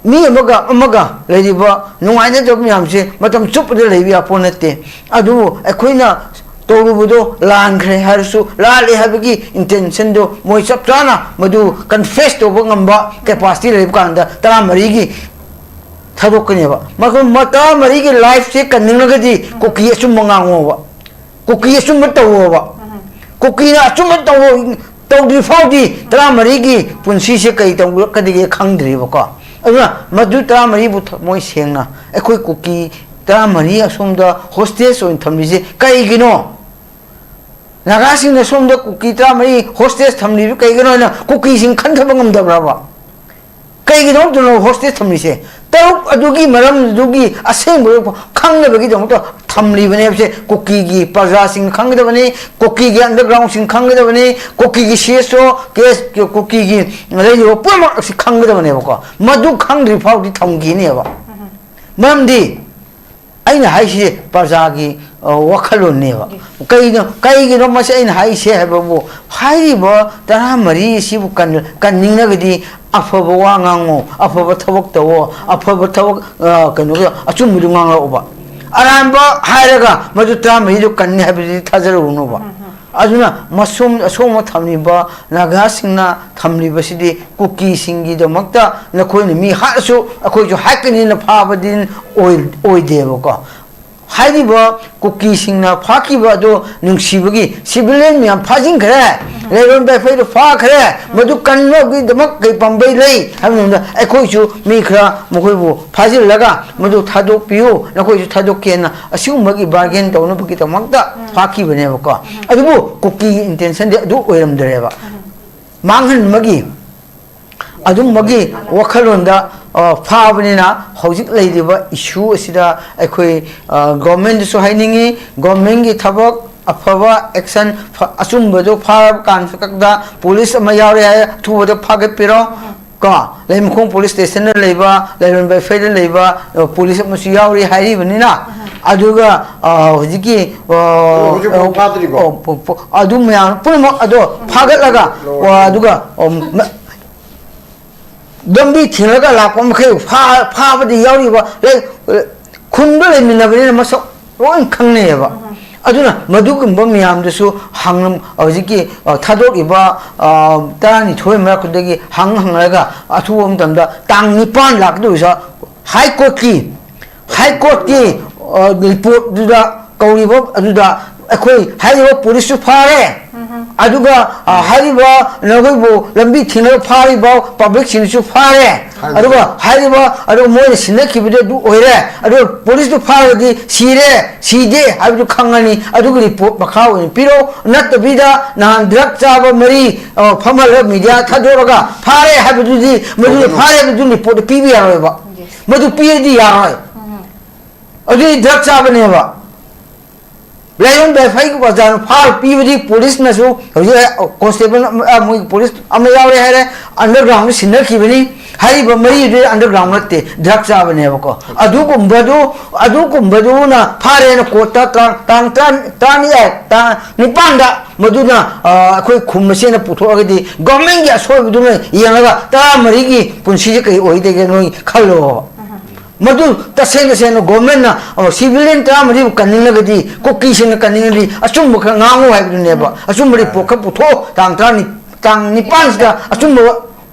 ꯃꯤ ꯑꯃꯒ ꯑꯃꯒ ꯂꯩꯔꯤꯕ ꯅꯨꯡꯉꯥꯏꯅꯗꯕ ꯃꯌꯥꯝꯁꯦ ꯃꯇꯝ ꯆꯨꯞꯄꯗ ꯂꯩꯕ ꯌꯥꯄꯣꯠ ꯅꯠꯇꯦ꯫ ꯑꯗꯨꯕꯨ ꯑꯩꯈꯣꯏꯅ ꯇꯧꯔꯨꯕꯗꯣ ꯂꯥꯟꯈ꯭ꯔꯦ ꯍꯥꯏꯔꯁꯨ, ꯂꯥꯜꯂꯦ ꯍꯥꯏꯕꯒꯤ intentionꯗꯣ ꯃꯣꯏ ꯆꯞ ꯆꯥꯅ ꯃꯗꯨ confess ꯇꯧꯕ ꯉꯝꯕ capacity ꯂꯩꯕ ꯀꯥꯟꯗ ꯇꯔꯥꯃꯔꯤꯒꯤ ꯊꯥꯗꯣꯛꯀꯅꯦꯕ꯫ ꯃꯈꯣꯏ ꯃ-, ꯇꯔꯥꯃꯔꯤꯒꯤ lifeꯁꯦ ꯀꯟꯅꯤꯡꯂꯒꯗꯤ ꯀꯨꯀꯤ ꯑꯆꯨꯝꯕ ꯉꯥꯡꯉꯣꯕ, ꯀꯨꯀꯤ ꯑꯆꯨꯝꯕ ꯇꯧꯋꯣꯕ꯫ ꯀꯨꯀꯤꯅ ꯑꯆꯨꯝꯕ ꯇꯧꯋꯣ, ꯇꯧꯗ꯭ꯔꯤ ꯐꯥꯎꯗꯤ ꯇꯔꯥꯃꯔꯤꯒꯤ ꯄꯨꯟꯁꯤꯁꯦ ꯀꯩ ꯇꯧꯔꯛꯀꯗꯒꯦ ꯈꯪꯗ꯭ꯔꯤꯕꯀꯣ꯫ ꯑꯗꯨꯅ ꯃꯗꯨ ꯇꯔꯥꯃꯔꯤꯕꯨ ꯊꯃꯣꯏ ꯁꯦꯡꯅ ꯑꯩꯈꯣꯏ ꯀꯨꯀꯤ ꯇꯔꯥꯃꯔꯤ ꯑꯁꯣꯝꯗ hostage ꯑꯣꯏꯅ ꯊꯝꯂꯤꯁꯦ ꯀꯩꯒꯤꯅꯣ? ꯅꯥꯒꯥꯁꯤꯡꯅ ꯁꯣꯝꯗ ꯀꯨꯀꯤ ꯇꯔꯥꯃꯔꯤ hostage ꯊꯝꯂꯤꯕ ꯀꯩꯒꯤꯅꯣ ꯍꯥꯏꯅ ꯀꯨꯀꯤꯁꯤꯡ ꯈꯟꯊꯕ ꯉꯝꯗꯕ꯭ꯔꯕ? ꯀꯩꯒꯤꯗꯃꯛꯇꯅꯣ hostage ꯊꯝꯂꯤꯁꯦ? ꯇꯔꯨꯛ ꯑꯗꯨꯒꯤ ꯃꯔꯝꯗꯨꯒꯤ ꯑꯁꯦꯡꯕꯗꯨ ꯈꯪꯅꯕꯒꯤꯗꯃꯛꯇ ꯊꯝꯂꯤꯕꯅꯦ ꯍꯥꯏꯕꯁꯦ ꯀꯨꯀꯤꯒꯤ ꯄ꯭ꯔꯖꯥꯁꯤꯡ ꯈꯪꯒꯗꯕꯅꯤ, ꯀꯨꯀꯤꯒꯤ undergroundꯁꯤꯡ ꯈꯪꯒꯗꯕꯅꯤ, ꯀꯨꯀꯤꯒꯤ CSO, KS, ꯀꯨꯀꯤꯒꯤ ꯂꯩꯔꯤꯕ ꯄꯨꯝꯅꯃꯛ ꯑꯁꯤ ꯈꯪꯒꯗꯕꯅꯦꯕꯀꯣ꯫ ꯃꯗꯨ ꯈꯪꯗ꯭ꯔꯤ ꯐꯥꯎꯗꯤ ꯊꯝꯈꯤꯅꯦꯕ꯫ ꯃꯔꯝꯗꯤ ꯑꯩꯅ ꯍꯥꯏꯁꯤ ꯄ꯭ꯔꯖꯥꯒꯤ, ꯑ, ꯋꯥꯈꯜꯂꯣꯟꯅꯦꯕ꯫ ꯀꯩꯅꯣ, ꯀꯩꯒꯤꯅꯣ ꯃꯁꯤ ꯑꯩꯅ ꯍꯥꯏꯁꯦ ꯍꯥꯏꯕꯕꯨ, ꯍꯥꯏꯔꯤꯕ ꯇꯔꯥꯃꯔꯤ ꯑꯁꯤꯕꯨ ꯀꯟ-, ꯀꯟꯅꯤꯡꯂꯒꯗꯤ ꯑꯐꯕ ꯋꯥ ꯉꯥꯡꯉꯣ, ꯑꯐꯕ ꯊꯕꯛ ꯇꯧꯋꯣ, ꯑꯐꯕ ꯊꯕꯛ, ꯑ, ꯀꯩꯅꯣꯒꯤ ꯑꯆꯨꯝꯕꯗꯨ ꯉꯥꯡꯂꯛꯎꯕ꯫ ꯑꯔꯥꯟꯕ ꯍꯥꯏꯔꯒ ꯃꯗꯨ ꯇꯔꯥꯃꯔꯤꯗꯨ ꯀꯟꯅꯤ ꯍꯥꯏꯕꯗꯨꯗꯤ ꯊꯥꯖꯔꯨꯅꯨꯕ꯫ ꯑꯗꯨꯅ ꯃꯁꯣꯝ-, ꯑꯁꯣꯝꯗ ꯊꯝꯂꯤꯕ ꯅꯥꯒꯥꯁꯤꯡꯅ ꯊꯝꯂꯤꯕꯁꯤꯗꯤ ꯀꯨꯀꯤꯁꯤꯡꯒꯤꯗꯃꯛꯇ ꯅꯈꯣꯏꯅ ꯃꯤ ꯍꯥꯠꯂꯁꯨ ꯑꯩꯈꯣꯏꯁꯨ ꯍꯥꯠꯀꯅꯤꯅ ꯐꯥꯕꯗꯤ ꯑꯣꯏ-, ꯑꯣꯏꯗꯦꯕꯀꯣ꯫ ꯍꯥꯏꯔꯤꯕ ꯀꯨꯀꯤꯁꯤꯡꯅ ꯐꯥꯈꯤꯕ ꯑꯗꯨ ꯅꯨꯡꯁꯤꯕꯒꯤ civilian ꯃꯌꯥꯝ ꯐꯥꯖꯤꯟꯈ꯭ꯔꯦ, ꯂꯩꯔꯣꯟ ꯕꯦꯐꯩꯗꯨ ꯐꯥꯈ꯭ꯔꯦ, ꯃꯗꯨ ꯀꯟꯅꯕꯒꯤꯗꯃꯛ ꯀꯩ ꯄꯥꯝꯕꯩ ꯂꯩ ꯍꯥꯏꯕ ꯃꯇꯝꯗ, ꯑꯩꯈꯣꯏꯁꯨ ꯃꯤ ꯈꯔ ꯃꯈꯣꯏꯕꯨ ꯐꯥꯖꯤꯜꯂꯒ ꯃꯗꯨ ꯊꯥꯗꯣꯛꯄꯤꯌꯨ, ꯅꯈꯣꯏꯁꯨ ꯊꯥꯗꯣꯛꯀꯦꯅ ꯑꯁꯤꯒꯨꯝꯕꯒꯤ bargain ꯇꯧꯅꯕꯒꯤꯗꯃꯛꯇ ꯐꯥꯈꯤꯕꯅꯦꯕꯀꯣ꯫ ꯑꯗꯨꯕꯨ ꯀꯨꯀꯤꯒꯤ intentionꯗꯤ ꯑꯗꯨ ꯑꯣꯏꯔꯝꯗ꯭ꯔꯦꯕ, ꯃꯥꯡꯍꯟꯕꯒꯤ ꯑꯗꯨꯝꯕꯒꯤ ꯋꯥꯈꯜꯂꯣꯟꯗ, ꯑ, ꯐꯥꯕꯅꯤꯅ ꯍꯧꯖꯤꯛ ꯂꯩꯔꯤꯕ issue ꯑꯁꯤꯗ ꯑꯩꯈꯣꯏ, ꯑ, governmentꯗꯁꯨ ꯍꯥꯏꯅꯤꯡꯉꯤ, governmentꯀꯤ ꯊꯕꯛ ꯑꯐꯕ action ꯐ-, ꯑꯆꯨꯝꯕꯗꯨ ꯐꯥꯔꯕ ꯀꯥꯟꯁꯤꯗ police ꯑꯃ ꯌꯥꯎꯔꯦ ꯍꯥꯏ, ꯑꯊꯨꯕꯗ ꯐꯥꯒꯠꯄꯤꯔꯣ꯫ ꯀꯣ, ꯂꯩꯃꯈꯣꯡ ꯄꯨꯂꯤꯁ ꯁ꯭ꯇꯦꯁꯟꯗ ꯂꯩꯕ, ꯂꯩꯔꯣꯟ ꯕꯦꯐꯩꯗ ꯂꯩꯕ, ꯑ, ꯄꯨꯂꯤꯁ ꯑꯃꯁꯨ ꯌꯥꯎꯔꯤ ꯍꯥꯏꯔꯤꯕꯅꯤꯅ, ꯑꯗꯨꯒ, ꯑ, ꯍꯧꯖꯤꯛꯀꯤ, ꯑ, ꯍꯧꯖꯤꯛꯐꯥꯎ ꯑ, ꯐꯥꯗ꯭ꯔꯤꯕꯣ? ꯑ, ꯄꯨ-, ꯄꯨ-, ꯑꯗꯨ ꯃꯌꯥꯝ ꯄꯨꯝꯅꯃꯛ ꯑꯗꯣ ꯐꯥꯒꯠꯂꯒ, ꯑ, ꯑꯗꯨꯒ, ꯑ, ꯃ-, ꯂꯝꯕꯤ ꯊꯤꯡꯉꯒ ꯂꯥꯛꯄ ꯃꯈꯩ ꯐꯥ-, ꯐꯥꯕꯗꯤ ꯌꯥꯎꯔꯤꯕ, ꯂꯩ-, ꯈꯨꯟꯗ ꯂꯩꯃꯤꯟꯅꯕꯅꯤꯅ ꯃꯁꯛ ꯂꯣꯏ ꯈꯪꯅꯩꯌꯦꯕ꯫ ꯑꯗꯨꯅ ꯃꯗꯨꯒꯨꯝꯕ ꯃꯌꯥꯝꯗꯨꯁꯨ ꯍꯪ-, ꯍꯧꯖꯤꯛꯀꯤ, ꯑ, ꯊꯥꯗꯣꯛꯏꯕ, ꯑ, ꯇꯔꯥꯅꯤꯊꯣꯏ ꯃꯔꯛꯇꯨꯗꯒꯤ ꯍꯪ ꯍꯪꯉꯒ ꯑꯊꯨꯕ ꯃꯇꯝꯗ ꯇꯥꯡ ꯅꯤꯄꯥꯟ ꯂꯥꯛꯀꯗꯧꯔꯤꯁꯦ ꯍꯥꯏ ꯀꯣꯔꯠꯀꯤ, ꯍꯥꯏ ꯀꯣꯔꯠꯀꯤ, ꯑ, ꯔꯤꯄꯣꯔꯠꯇꯨꯗ ꯀꯧꯔꯤꯕ ꯑꯗꯨꯗ ꯑꯩꯈꯣꯏ ꯍꯥꯏꯔꯤꯕ ꯄꯨꯂꯤꯁꯁꯨ ꯐꯥꯔꯦ, ꯑꯗꯨꯒ, ꯑ, ꯍꯥꯏꯔꯤꯕ ꯅꯈꯣꯏꯕꯨ ꯂꯝꯕꯤ ꯊꯤꯡꯅꯕ ꯐꯥꯔꯤꯕ ꯄꯕ꯭ꯂꯤꯛꯁꯤꯡꯁꯨ ꯐꯥꯔꯦ, ꯍꯥꯏꯔꯤꯕ ꯑꯗꯨꯒ ꯍꯥꯏꯔꯤꯕ, ꯑꯗꯨꯒ ꯃꯣꯏꯅ ꯁꯤꯟꯅꯈꯤꯕꯗꯨ ꯑꯗꯨ ꯑꯣꯏꯔꯦ, ꯑꯗꯨꯒ ꯄꯨꯂꯤꯁꯇꯨ ꯐꯥꯔꯒꯗꯤ ꯁꯤꯔꯦ, ꯁꯤꯗꯦ ꯍꯥꯏꯕꯗꯨ ꯈꯪꯉꯅꯤ꯫ ꯑꯗꯨꯒꯤ ꯔꯤꯄꯣꯔꯠ ꯃꯈꯥ ꯑꯣꯏꯅ ꯄꯤꯔꯛꯑꯣ꯫ ꯅꯠꯇꯕꯤꯗ ꯅꯍꯥꯟ ꯗ꯭ꯔꯒ ꯆꯥꯕ ꯃꯔꯤ, ꯑ, ꯐꯝꯍꯜꯂꯒ ꯃꯤꯗꯤꯌꯥ ꯊꯥꯗꯣꯛꯑꯒ ꯐꯥꯔꯦ ꯍꯥꯏꯕꯗꯨꯗꯤ, ꯃꯗꯨꯗꯤ ꯐꯥꯔꯦ ꯍꯥꯏꯕꯗꯨ ꯔꯤꯄꯣꯔꯠ ꯄꯤꯕ ꯌꯥꯔꯣꯏꯕ꯫ ꯃꯗꯨ ꯄꯤꯔꯗꯤ ꯌꯥꯔꯣꯏ꯫ ꯑꯗꯨꯗꯤ ꯗ꯭ꯔꯒ ꯆꯥꯕꯅꯦꯕ꯫ ꯂꯥꯏꯌꯣꯟ ꯕꯦꯐꯩꯒꯤ ꯑꯣꯖꯥꯅ ꯐꯥꯔ ꯄꯤꯕꯗꯤ ꯄꯨꯂꯤꯁꯅꯁꯨ ꯍꯧꯖꯤꯛ ꯀꯣꯟꯁꯇꯦꯕꯜ ꯑꯃ, ꯑ, ꯃꯣꯏꯒꯤ ꯄꯨꯂꯤꯁ ꯑꯃ ꯌꯥꯎꯔꯦ ꯍꯥꯏꯔꯦ, ꯑꯟꯗꯔꯒ꯭ꯔꯥꯎꯟꯗ ꯁꯤꯟꯅꯈꯤꯕꯅꯤ꯫ ꯍꯥꯏꯔꯤꯕ ꯃꯔꯤꯗꯨꯗꯤ ꯑꯟꯗꯔꯒ꯭ꯔꯥꯎꯟ ꯅꯠꯇꯦ, ꯗ꯭ꯔꯒ ꯆꯥꯕꯅꯦꯕꯀꯣ꯫ ꯑꯗꯨꯒꯨꯝꯕꯗꯨ, ꯑꯗꯨꯒꯨꯝꯕꯗꯨꯅ ꯐꯥꯔꯦꯅ ꯀꯣꯔꯠꯇ ꯇꯥꯡ, ꯇꯥꯡ ꯇꯔꯥ, ꯇꯔꯥꯅꯤ, ꯑꯦ, ꯇꯥꯡ ꯅꯤꯄꯥꯟꯗ ꯃꯗꯨꯅ, ꯑ, ꯑꯩꯈꯣꯏ ꯈꯨꯝ ꯃꯁꯦꯅ ꯄꯨꯊꯣꯛꯑꯒꯗꯤ ꯒꯚꯔꯟꯃꯦꯟꯒꯤ ꯑꯁꯣꯏꯕꯗꯨꯅ ꯌꯦꯡꯉꯒ ꯇꯔꯥꯃꯔꯤꯒꯤ ꯄꯨꯟꯁꯤꯁꯦ ꯀꯔꯤ ꯑꯣꯏꯗꯒꯦ ꯅꯣꯏ ꯈꯜꯂꯣꯕ꯫ ꯃꯗꯨ ꯇꯁꯦꯡ ꯇꯁꯦꯡꯅ ꯒꯣꯔꯃꯦꯟꯅ, ꯑ, ꯁꯤꯚꯤꯂꯤꯌꯟ ꯇꯔꯥꯃꯔꯤꯕꯨ ꯀꯟꯅꯤꯡꯂꯒꯗꯤ, ꯀꯨꯀꯤꯁꯤꯡꯅ ꯀꯟꯅꯤꯡꯂꯗꯤ ꯑꯆꯨꯝꯕ ꯈꯔ ꯉꯥꯡꯉꯨ ꯍꯥꯏꯕꯗꯨꯅꯦꯕ꯫ ꯑꯆꯨꯝꯕ ꯔꯤꯄꯣꯔꯠ ꯈꯔ ꯄꯨꯊꯣꯛꯑꯣ, ꯇꯥꯡ ꯇꯔꯥꯅꯤ, ꯇꯥꯡ ꯅꯤꯄꯥꯟꯁꯤꯗ ꯑꯆꯨꯝꯕ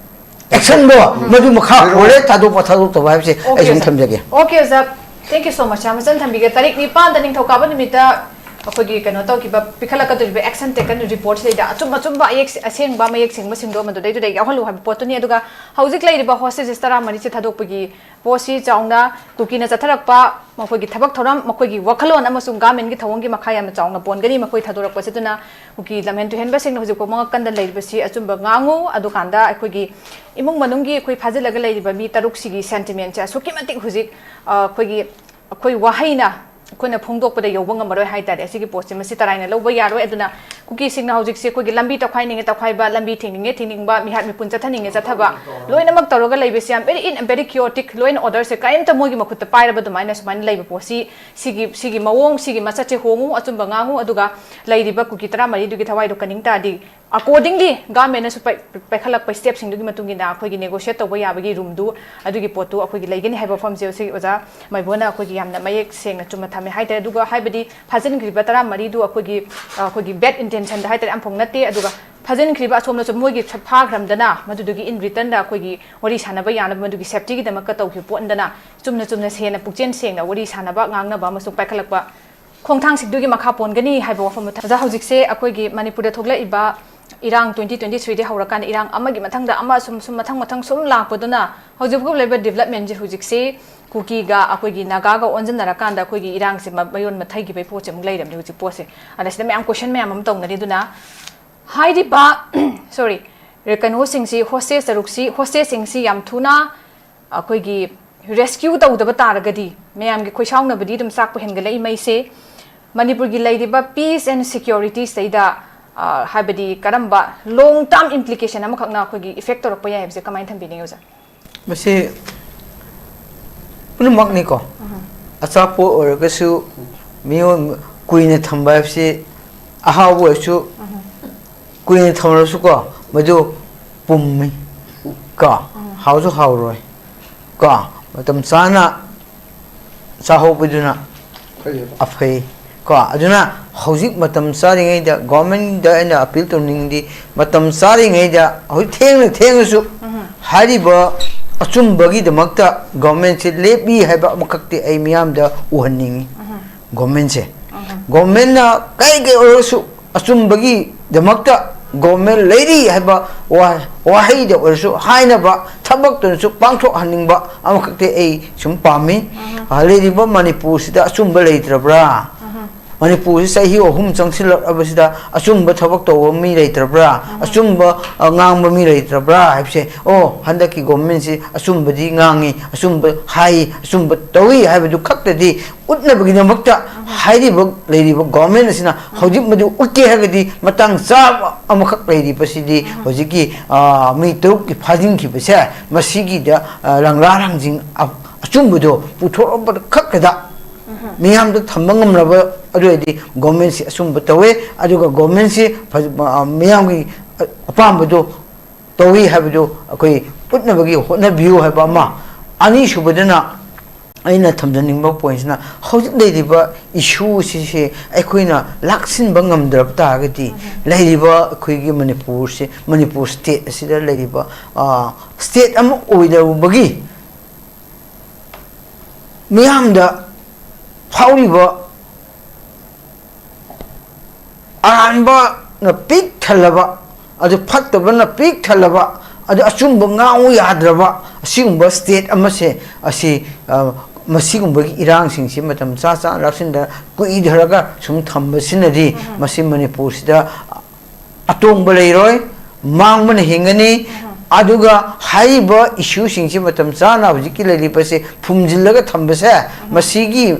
ꯑꯦꯛꯁꯟꯗꯣ ꯃꯗꯨ ꯃꯈꯥ ꯄꯣꯜꯂꯦ, ꯊꯥꯗꯣꯛꯄ ꯊꯥꯗꯣꯛꯇꯕ ꯍꯥꯏꯕꯁꯦ ꯑꯩ ꯁꯨꯝ ꯊꯝꯖꯒꯦ꯫ Okay, sir. Thank you so much. ꯌꯥꯝ ꯐꯖꯅ ꯊꯝꯕꯤꯒꯦ꯫ ꯇꯥꯔꯤꯛ ꯅꯤꯄꯥꯟꯗ ꯅꯤꯡꯊꯧꯀꯥꯕ ꯅꯨꯃꯤꯠꯇ ꯑꯩꯈꯣꯏꯒꯤ ꯀꯩꯅꯣ ꯇꯧꯈꯤꯕ, ꯄꯤꯈꯠꯂꯛꯀꯗꯧꯔꯤꯕ action taken report ꯁꯤꯗꯩꯗ ꯑꯆꯨꯝ ꯑꯆꯨꯝꯕ ꯑꯌꯦꯛ ꯑꯁꯦꯡꯕ ꯃꯌꯦꯛ ꯁꯦꯡꯕꯁꯤꯡꯗꯣ ꯃꯗꯨꯗꯩꯗꯨꯗ ꯌꯥꯎꯍꯜꯂꯨ ꯍꯥꯏꯕ ꯄꯣꯠꯇꯨꯅꯤ꯫ ꯑꯗꯨꯒ ꯍꯧꯖꯤꯛ ꯂꯩꯔꯤꯕ hostages ꯇꯔꯥꯃꯔꯤꯁꯦ ꯊꯥꯗꯣꯛꯄꯒꯤ ꯄꯣꯠꯁꯤ ꯆꯥꯎꯅ ꯀꯨꯀꯤꯅ ꯆꯠꯊꯔꯛꯄ ꯃꯈꯣꯏꯒꯤ ꯊꯕꯛ ꯊꯧꯔꯝ, ꯃꯈꯣꯏꯒꯤ ꯋꯥꯈꯜꯂꯣꯟ ꯑꯃꯁꯨꯡ ꯒꯥꯃꯦꯟꯒꯤ ꯊꯧꯑꯣꯡꯒꯤ ꯃꯈꯥ ꯌꯥꯝꯅ ꯆꯥꯎꯅ ꯄꯣꯟꯒꯅꯤ꯫ ꯃꯈꯣꯏ ꯊꯥꯗꯣꯔꯛꯄꯁꯤꯗꯨꯅ ꯀꯨꯀꯤ ꯂꯝꯍꯦꯟ ꯇꯨꯍꯦꯟꯕꯁꯤꯡꯅ ꯍꯧꯖꯤꯛ ꯐꯥꯎꯕ ꯉꯛꯀꯟꯗ ꯂꯩꯔꯤꯕꯁꯤ ꯑꯆꯨꯝꯕ ꯉꯥꯡꯉꯨ꯫ ꯑꯗꯨꯀꯥꯟꯗ ꯑꯩꯈꯣꯏꯒꯤ ꯏꯃꯨꯡ ꯃꯅꯨꯡꯒꯤ ꯑꯩꯈꯣꯏ ꯐꯥꯖꯤꯜꯂꯒ ꯂꯩꯔꯤꯕ ꯃꯤ ꯇꯔꯨꯛꯁꯤꯒꯤ sentiment ꯁꯦ ꯑꯁꯨꯛꯀꯤ ꯃꯇꯤꯛ ꯍꯧꯖꯤꯛ, ꯑ, ꯑꯩꯈꯣꯏꯒꯤ, ꯑꯩꯈꯣꯏ ꯋꯥꯍꯩꯅ ꯑꯩꯈꯣꯏꯅ ꯐꯣꯡꯗꯣꯛꯄꯗ ꯌꯧꯕ ꯉꯝꯃꯔꯣꯏ ꯍꯥꯏꯇꯥꯔꯦ꯫ ꯑꯁꯤꯒꯤ ꯄꯣꯠꯁꯤ ꯃꯁꯤ ꯇꯔꯥꯏꯅ ꯂꯧꯕ ꯌꯥꯔꯣꯏ꯫ ꯑꯗꯨꯅ ꯀꯨꯀꯤꯁꯤꯡꯅ ꯍꯧꯖꯤꯛꯁꯦ ꯑꯩꯈꯣꯏꯒꯤ ꯂꯝꯕꯤ ꯇꯧꯈꯥꯏꯅꯤꯡꯉꯦ ꯇꯧꯈꯥꯏꯕ, ꯂꯝꯕꯤ ꯊꯤꯡꯅꯤꯡꯉꯦ ꯊꯤꯡꯅꯤꯡꯕ, ꯃꯤꯍꯥꯠ ꯃꯤꯄꯨꯟ ꯆꯠꯊꯅꯤꯡꯉꯦ ꯆꯠꯊꯕ, ꯂꯣꯏꯅꯃꯛ ꯇꯧꯔꯒ ꯂꯩꯕꯁꯤ ꯌꯥꯝ very in very chaotic, ꯂꯣꯏꯅ order ꯁꯦ ꯀꯔꯤꯝꯇ ꯃꯣꯏꯒꯤ ꯃꯈꯨꯠꯇ ꯄꯥꯏꯔꯕ ꯑꯗꯨꯃꯥꯏꯅ ꯁꯨꯃꯥꯏꯅ ꯂꯩꯕ ꯄꯣꯠꯁꯤ, ꯁꯤꯒꯤ ꯁꯤꯒꯤ ꯃꯑꯣꯡ, ꯁꯤꯒꯤ ꯃꯆꯠꯁꯦ ꯍꯣꯡꯉꯨ, ꯑꯆꯨꯝꯕ ꯉꯥꯡꯉꯨ꯫ ꯑꯗꯨꯒ ꯂꯩꯔꯤꯕ ꯀꯨꯀꯤ ꯇꯔꯥꯃꯔꯤꯗꯨꯒꯤ ꯊꯋꯥꯏꯗꯣ ꯀꯟꯅꯤꯡ ꯇꯥꯔꯗꯤ, accordingly government ꯅꯁꯨ ꯄꯥꯏ-, ꯄꯥꯏꯈꯠꯂꯛꯄ step ꯁꯤꯡꯗꯨꯒꯤ ꯃꯇꯨꯡ ꯏꯟꯅ ꯑꯩꯈꯣꯏꯒꯤ negotiate ꯇꯧꯕ ꯌꯥꯕꯒꯤ room ꯗꯨ ꯑꯗꯨꯒꯤ ꯄꯣꯠꯇꯨ ꯑꯩꯈꯣꯏꯒꯤ ꯂꯩꯒꯅꯤ ꯍꯥꯏꯕ ꯋꯥꯐꯝꯁꯦ ꯉꯁꯤ ꯑꯣꯖꯥ ꯃꯥꯏꯕꯣꯅ ꯑꯩꯈꯣꯏꯒꯤ ꯌꯥꯝꯅ ꯃꯌꯦꯛ ꯁꯦꯡꯅ ꯆꯨꯝꯅ ꯊꯝꯃꯦ ꯍꯥꯏꯇꯥꯔꯦ꯫ ꯑꯗꯨꯒ ꯍꯥꯏꯕꯗꯤ ꯐꯥꯖꯤꯟꯈ꯭ꯔꯤꯕ ꯇꯔꯥꯃꯔꯤꯗꯨ ꯑꯩꯈꯣꯏꯒꯤ, ꯑ, ꯑꯩꯈꯣꯏꯒꯤ bad intention ꯗ ꯍꯥꯏꯇꯥꯔꯦ, ꯑꯃꯐꯥꯎ ꯅꯠꯇꯦ꯫ ꯑꯗꯨꯒ ꯐꯥꯖꯤꯟꯈ꯭ꯔꯤꯕ ꯑꯁꯣꯝꯅꯁꯨ ꯃꯣꯏꯒꯤ ꯐꯥꯈ꯭ꯔꯝꯗꯅ ꯃꯗꯨꯗꯨꯒꯤ in return ꯗ ꯑꯩꯈꯣꯏꯒꯤ ꯋꯥꯔꯤ ꯁꯥꯟꯅꯕ ꯌꯥꯅꯕ ꯃꯗꯨꯒꯤ safety ꯒꯤꯗꯃꯛꯇ ꯇꯧꯈꯤꯕ ꯄꯣꯠꯅꯤꯗꯅ, ꯆꯨꯝꯅ ꯆꯨꯝꯅ ꯁꯦꯡꯅ ꯄꯨꯛꯆꯦꯜ ꯁꯦꯡꯅ ꯋꯥꯔꯤ ꯁꯥꯟꯅꯕ, ꯉꯥꯡꯅꯕ ꯑꯃꯁꯨꯡ ꯄꯥꯏꯈꯠꯂꯛꯄ ꯈꯣꯡꯊꯥꯡꯁꯤꯡꯗꯨꯒꯤ ꯃꯈꯥ ꯄꯣꯟꯒꯅꯤ ꯍꯥꯏꯕ ꯋꯥꯐꯝ ꯑꯃ ꯊꯝ-, ꯑꯣꯖꯥ, ꯍꯧꯖꯤꯛꯁꯦ ꯑꯩꯈꯣꯏꯒꯤ ꯃꯅꯤꯄꯨꯔꯗ ꯊꯣꯛꯂꯛꯏꯕ ꯏꯔꯥꯡ twenty twenty three ꯗꯒꯤ ꯍꯧꯔꯀꯥꯟꯗ ꯏꯔꯥꯡ ꯑꯃꯒꯤ ꯃꯊꯪꯗ ꯑꯃ ꯁꯨꯝ, ꯁꯨꯝ ꯃꯊꯪ ꯃꯊꯪ ꯁꯨꯝ ꯂꯥꯛꯄꯗꯨꯅ ꯍꯧꯖꯤꯛ ꯐꯥꯎꯕ ꯂꯩꯕ development ꯁꯦ ꯍꯧꯖꯤꯛꯁꯦ ꯀꯨꯀꯤꯒ ꯑꯩꯈꯣꯏꯒꯤ ꯅꯥꯒꯥꯒ ꯑꯣꯟꯁꯤꯟꯅꯔꯀꯥꯟꯗ ꯑꯩꯈꯣꯏꯒꯤ ꯏꯔꯥꯡꯁꯦ ꯃ-, ꯃꯌꯣꯟ ꯃꯊꯩꯈꯤꯕꯩ ꯄꯣꯠꯁꯦ ꯑꯃꯨꯛ ꯂꯩꯔꯕꯅꯦ ꯍꯧꯖꯤꯛ ꯄꯣꯠꯁꯦ꯫ ꯑꯗ ꯁꯤꯗ ꯃꯌꯥꯝ question ꯃꯌꯥꯝ ꯑꯃ ꯇꯧꯅꯔꯤ꯫ ꯑꯗꯨꯅ ꯍꯥꯏꯔꯤꯕ, sorry, ꯔꯦ-, ꯀꯩꯅꯣꯁꯤꯡꯁꯤ, hostage ꯇꯔꯨꯛꯁꯤ, hostage ꯁꯤꯡꯁꯤ ꯌꯥꯝ ꯊꯨꯅ ꯑꯩꯈꯣꯏꯒꯤ rescue ꯇꯧꯗꯕ ꯇꯥꯔꯒꯗꯤ ꯃꯌꯥꯝꯒꯤ ꯈꯣꯏꯁꯥꯎꯅꯕꯗꯤ ꯑꯗꯨꯝ ꯆꯥꯛꯄ ꯍꯦꯟꯒꯠꯂꯛꯏ ꯃꯩꯁꯦ꯫ ꯃꯅꯤꯄꯨꯔꯒꯤ ꯂꯩꯔꯤꯕ peace and security ꯁꯤꯗꯩꯗ, ꯑ, ꯍꯥꯏꯕꯗꯤ ꯀꯔꯝꯕ long term implication ꯑꯃꯈꯛꯅ ꯑꯩꯈꯣꯏꯒꯤ effect ꯇꯧꯔꯛꯄ ꯌꯥꯏ ꯍꯥꯏꯕꯁꯦ ꯀꯃꯥꯏꯅ ꯊꯝꯕꯤꯅꯤꯡꯉꯤ ꯑꯣꯖꯥ? ꯃꯁꯤ ꯄꯨꯝꯅꯃꯛꯅꯤꯀꯣ꯫ ꯑꯍ꯫ ꯑꯆꯥꯄꯣꯠ ꯑꯣꯏꯔꯒꯁꯨ ꯃꯤꯑꯣꯏ ꯀꯨꯏꯅ ꯊꯝꯕ ꯍꯥꯏꯕꯁꯤ ꯑꯍꯥꯎꯕ ꯑꯣꯏꯔꯁꯨ ꯑꯍ꯫ ꯀꯨꯏꯅ ꯊꯝꯂꯁꯨꯀꯣ, ꯃꯗꯨ ꯄꯨꯝꯃꯤ ꯀꯣ, ꯎꯝ꯫ ꯍꯥꯎꯁꯨ ꯍꯥꯎꯔꯣꯏ ꯀꯣ, ꯃꯇꯝ ꯆꯥꯅ ꯆꯥꯍꯧꯕꯗꯨꯅ ꯐꯩꯌꯦꯕ꯫ ꯑꯐꯩ ꯀꯣ꯫ ꯑꯗꯨꯅ ꯍꯧꯖꯤꯛ ꯃꯇꯝ ꯆꯥꯔꯤꯉꯩꯗ government ꯗ ꯑꯩꯅ appeal ꯇꯧꯅꯤꯡꯕꯗꯤ, ꯃꯇꯝ ꯆꯥꯔꯤꯉꯩꯗ, ꯍꯧꯖꯤꯛ ꯊꯦꯡꯅ ꯊꯦꯡꯉꯁꯨ, ꯎꯝ꯫ ꯍꯥꯏꯔꯤꯕ ꯑꯆꯨꯝꯕꯒꯤꯗꯃꯛꯇ government ꯁꯦ ꯂꯦꯞꯄꯤ ꯍꯥꯏꯕ ꯑꯃꯈꯛꯇꯤ ꯑꯩ ꯃꯤꯌꯥꯝꯗ ꯎꯍꯟꯅꯤꯡꯉꯤ꯫ ꯎꯝ꯫ Government ꯁꯦ꯫ ꯎꯝ꯫ Government ꯅ ꯀꯩ ꯀꯩ ꯑꯣꯏꯔꯁꯨ ꯑꯆꯨꯝꯕꯒꯤꯗꯃꯛꯇ government ꯂꯩꯔꯤ ꯍꯥꯏꯕ ꯋꯥ-, ꯋꯥꯍꯩꯗ ꯑꯣꯏꯔꯁꯨ ꯍꯥꯏꯅꯕ, ꯊꯕꯛꯇꯁꯨ ꯄꯥꯡꯊꯣꯛꯍꯟꯅꯤꯡꯕ ꯑꯃꯈꯛꯇꯤ ꯑꯩ ꯁꯨꯝ ꯄꯥꯝꯃꯤ꯫ ꯎꯝ꯫ ꯑ, ꯂꯩꯔꯤꯕ ꯃꯅꯤꯄꯨꯔꯁꯤꯗ ꯑꯆꯨꯝꯕ ꯂꯩꯇ꯭ꯔꯕ꯭ꯔꯥ? ꯎꯝ꯫ ꯃꯅꯤꯄꯨꯔꯁꯤ ꯆꯍꯤ ꯑꯍꯨꯝ ꯆꯪꯁꯤꯜꯂꯛꯂꯕꯁꯤꯗ ꯑꯆꯨꯝꯕ ꯊꯕꯛ ꯇꯧꯕ ꯃꯤ ꯂꯩꯇ꯭ꯔꯕ꯭ꯔꯥ, ꯑꯆꯨꯝꯕ, ꯑ, ꯉꯥꯡꯕ ꯃꯤ ꯂꯩꯇ꯭ꯔꯕ꯭ꯔꯥ ꯍꯥꯏꯕꯁꯦ, ꯑꯣ, ꯍꯟꯗꯛꯀꯤ ꯒꯣꯔꯃꯦꯟꯁꯤ ꯑꯆꯨꯝꯕꯗꯤ ꯉꯥꯡꯉꯤ, ꯑꯆꯨꯝꯕ ꯍꯥꯏ, ꯑꯆꯨꯝꯕ ꯇꯧꯏ ꯍꯥꯏꯕꯗꯨ ꯈꯛꯇꯗꯤ ꯎꯠꯅꯕꯒꯤꯗꯃꯛꯇ ꯍꯥꯏꯔꯤꯕ, ꯂꯩꯔꯤꯕ ꯒꯣꯔꯃꯦꯟ ꯑꯁꯤꯅ ꯍꯧꯖꯤꯛ ꯃꯗꯨ ꯎꯠꯀꯦ ꯍꯥꯏꯔꯒꯗꯤ, ꯃꯇꯥꯡ ꯆꯥꯕ ꯑꯃꯈꯛ ꯂꯩꯔꯤꯕꯁꯤꯗꯤ, ꯍꯧꯖꯤꯛꯀꯤ, ꯑ, ꯃꯤ ꯇꯔꯨꯛꯀꯤ ꯐꯥꯖꯤꯟꯈꯤꯕꯁꯦ, ꯃꯁꯤꯒꯤꯗ, ꯑ, ꯂꯪꯂꯥ ꯂꯪꯖꯤꯡ ꯑ-, ꯑꯆꯨꯝꯕꯗꯣ ꯄꯨꯊꯣꯔꯛꯄ ꯈꯛꯇꯗ ꯃꯤꯌꯥꯝꯗ ꯊꯝꯕ ꯉꯝꯂꯕ, ꯑꯗꯨ ꯑꯣꯏꯔꯗꯤ ꯒꯣꯔꯃꯦꯟꯁꯤ ꯑꯆꯨꯝꯕ ꯇꯧꯋꯦ, ꯑꯗꯨꯒ ꯒꯣꯔꯃꯦꯟꯁꯤ ꯐꯖ-, ꯑ, ꯃꯤꯌꯥꯝꯒꯤ ꯑꯄꯥꯝꯕꯗꯣ ꯇꯧꯏ ꯍꯥꯏꯕꯗꯨ ꯑꯩꯈꯣꯏ ꯎꯠꯅꯕꯒꯤ ꯍꯣꯠꯅꯕꯤꯌꯨ ꯍꯥꯏꯕ ꯑꯃ꯫ ꯑꯅꯤꯁꯨꯕꯗꯅ ꯑꯩꯅ ꯊꯝꯖꯅꯤꯡꯕ ꯄꯣꯏꯟꯁꯤꯅ, ꯍꯧꯖꯤꯛ ꯂꯩꯔꯤꯕ ꯏꯁꯨꯁꯤꯁꯦ ꯑꯩꯈꯣꯏꯅ ꯂꯥꯛꯁꯤꯟꯕ ꯉꯝꯗ꯭ꯔꯕ ꯇꯥꯔꯒꯗꯤ, ꯂꯩꯔꯤꯕ ꯑꯩꯈꯣꯏꯒꯤ ꯃꯅꯤꯄꯨꯔꯁꯦ, ꯃꯅꯤꯄꯨꯔ ꯁ꯭ꯇꯦꯠ ꯑꯁꯤꯗ ꯂꯩꯔꯤꯕ, ꯑ, ꯁ꯭ꯇꯦꯠ ꯑꯃ ꯑꯣꯏꯔꯨꯕꯒꯤ ꯃꯤꯌꯥꯝꯗ ꯐꯥꯎꯔꯤꯕ ꯑꯔꯥꯟꯕꯅ ꯄꯤꯛ ꯊꯜꯂꯕ, ꯑꯗꯨ ꯐꯠꯇꯕꯅ ꯄꯤꯛ ꯊꯜꯂꯕ, ꯑꯗꯨ ꯑꯆꯨꯝꯕ ꯉꯥꯡꯉꯨ ꯌꯥꯗ꯭ꯔꯕ, ꯑꯁꯤꯒꯨꯝꯕ ꯁ꯭ꯇꯦꯠ ꯑꯃꯁꯦ, ꯑꯁꯤ, ꯑ, ꯃꯁꯤꯒꯨꯝꯕꯒꯤ ꯏꯔꯥꯡꯁꯤꯡꯁꯤ ꯃꯇꯝ ꯆꯥ ꯆꯥꯅ ꯂꯥꯛꯁꯤꯟꯗ ꯀꯨꯏꯊꯔꯒ ꯁꯨꯝ ꯊꯝꯕꯁꯤꯅꯗꯤ ꯃꯁꯤ ꯃꯅꯤꯄꯨꯔꯁꯤꯗ ꯑꯇꯣꯡꯕ ꯂꯩꯔꯣꯏ, ꯃꯥꯡꯕꯅ ꯍꯦꯟꯒꯅꯤ꯫ ꯑꯗꯨꯒ ꯍꯥꯏꯔꯤꯕ ꯏꯁꯨꯁꯤꯡꯁꯤ ꯃꯇꯝ ꯆꯥꯅ ꯍꯧꯖꯤꯛꯀꯤ ꯂꯩꯔꯤꯕꯁꯦ ꯐꯨꯝꯖꯤꯜꯂꯒ ꯊꯝꯕꯁꯦ, ꯃꯁꯤꯒꯤ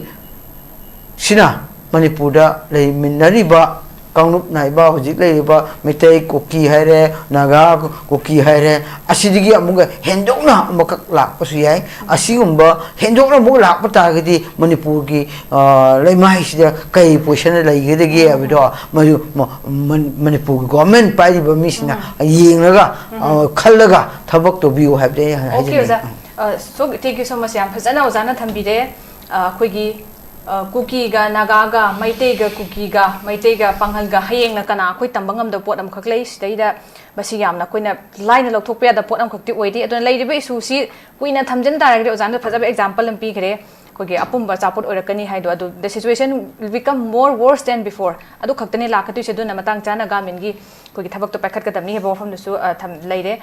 ꯁꯤꯅ ꯃꯅꯤꯄꯨꯔꯗ ꯂꯩꯃꯤꯟꯅꯔꯤꯕ ꯀꯥꯡꯂꯨꯞ ꯅꯥꯏꯕ ꯍꯧꯖꯤꯛ ꯂꯩꯔꯤꯕ ꯃꯩꯇꯩ, ꯀꯨꯀꯤ ꯍꯥꯏꯔꯦ, ꯅꯥꯒꯥ, ꯀꯨꯀꯤ ꯍꯥꯏꯔꯦ, ꯑꯁꯤꯗꯒꯤ ꯑꯃꯨꯛꯀ ꯍꯦꯟꯗꯣꯛꯅ ꯑꯃꯈꯛ ꯂꯥꯛꯄꯁꯨ ꯌꯥꯏ꯫ ꯑꯁꯤꯒꯨꯝꯕ ꯍꯦꯟꯗꯣꯛꯅ ꯑꯃꯨꯛ ꯂꯥꯛꯄ ꯇꯥꯔꯒꯗꯤ ꯃꯅꯤꯄꯨꯔꯒꯤ, ꯑ, ꯂꯩꯃꯥꯏꯁꯤꯗ ꯀꯩ ꯄꯣꯖꯤꯁꯟꯗ ꯂꯩꯒꯗꯒꯦ ꯍꯥꯏꯕꯗꯣ ꯃꯗꯨ ꯃ-, ꯃ-, ꯃꯅꯤꯄꯨꯔꯒꯤ ꯒꯣꯔꯃꯦꯟ ꯄꯥꯏꯔꯤꯕ ꯃꯤꯁꯤꯡꯅ ꯌꯦꯡꯂꯒ, ꯑ, ꯈꯜꯂꯒ ꯊꯕꯛ ꯇꯧꯕꯤꯌꯨ ꯍꯥꯏꯕꯗꯤ ꯑꯩ ꯑꯣꯀꯦ, ꯍꯥꯏꯖꯅꯤꯡꯉꯤ꯫ ꯑꯣꯖꯥ꯫ ꯑ, so, thank you so much, ꯌꯥꯝ ꯐꯖꯅ ꯑꯣꯖꯥꯅ ꯊꯝꯕꯤꯔꯦ꯫ ꯑ, ꯑꯩꯈꯣꯏꯒꯤ, ꯑ, ꯀꯨꯀꯤꯒ, ꯅꯥꯒꯥꯒ, ꯃꯩꯇꯩꯒ, ꯀꯨꯀꯤꯒ, ꯃꯩꯇꯩꯒ, ꯄꯥꯡꯒꯜꯒ, ꯍꯌꯦꯡꯅ ꯀꯅꯥ ꯑꯩꯈꯣꯏ ꯇꯝꯕ ꯉꯝꯗꯕ ꯄꯣꯠ ꯑꯃꯈꯛ ꯂꯩ꯫ ꯁꯤꯗꯩꯗ ꯃꯁꯤ ꯌꯥꯝꯅ ꯑꯩꯈꯣꯏꯅ ꯂꯥꯏꯅ ꯂꯧꯊꯣꯛꯄ ꯌꯥꯗꯕ ꯄꯣꯠ ꯑꯃꯈꯛꯇꯤ ꯑꯣꯏꯗꯦ꯫ ꯑꯗꯨꯅ ꯂꯩꯔꯤꯕ ꯏꯁꯨꯁꯤ ꯀꯨꯏꯅ ꯊꯝꯖꯤꯟ ꯇꯥꯔꯒꯗꯤ, ꯑꯣꯖꯥꯅ ꯐꯖꯕ ꯑꯦꯛꯖꯥꯝꯄꯜ ꯑꯃ ꯄꯤꯈ꯭ꯔꯦ, ꯑꯩꯈꯣꯏꯒꯤ ꯑꯄꯨꯝꯕ ꯑꯆꯥꯄꯣꯠ ꯑꯣꯏꯔꯛꯀꯅꯤ ꯍꯥꯏꯗꯣ꯫ ꯑꯗꯨ, the situation will become more worse than before꯫ ꯑꯗꯨ ꯈꯛꯇꯅꯤ ꯂꯥꯛꯀꯗꯣꯏꯁꯦ꯫ ꯑꯗꯨꯅ ꯃꯇꯥꯡ ꯆꯥꯅ ꯒꯥꯔꯃꯦꯟꯒꯤ ꯑꯩꯈꯣꯏꯒꯤ ꯊꯕꯛꯇꯣ ꯄꯥꯏꯈꯠꯀꯗꯕꯅꯤ ꯍꯥꯏꯕ ꯋꯥꯐꯝꯗꯨꯁꯨ, ꯑ, ꯊꯝ-, ꯂꯩꯔꯦ꯫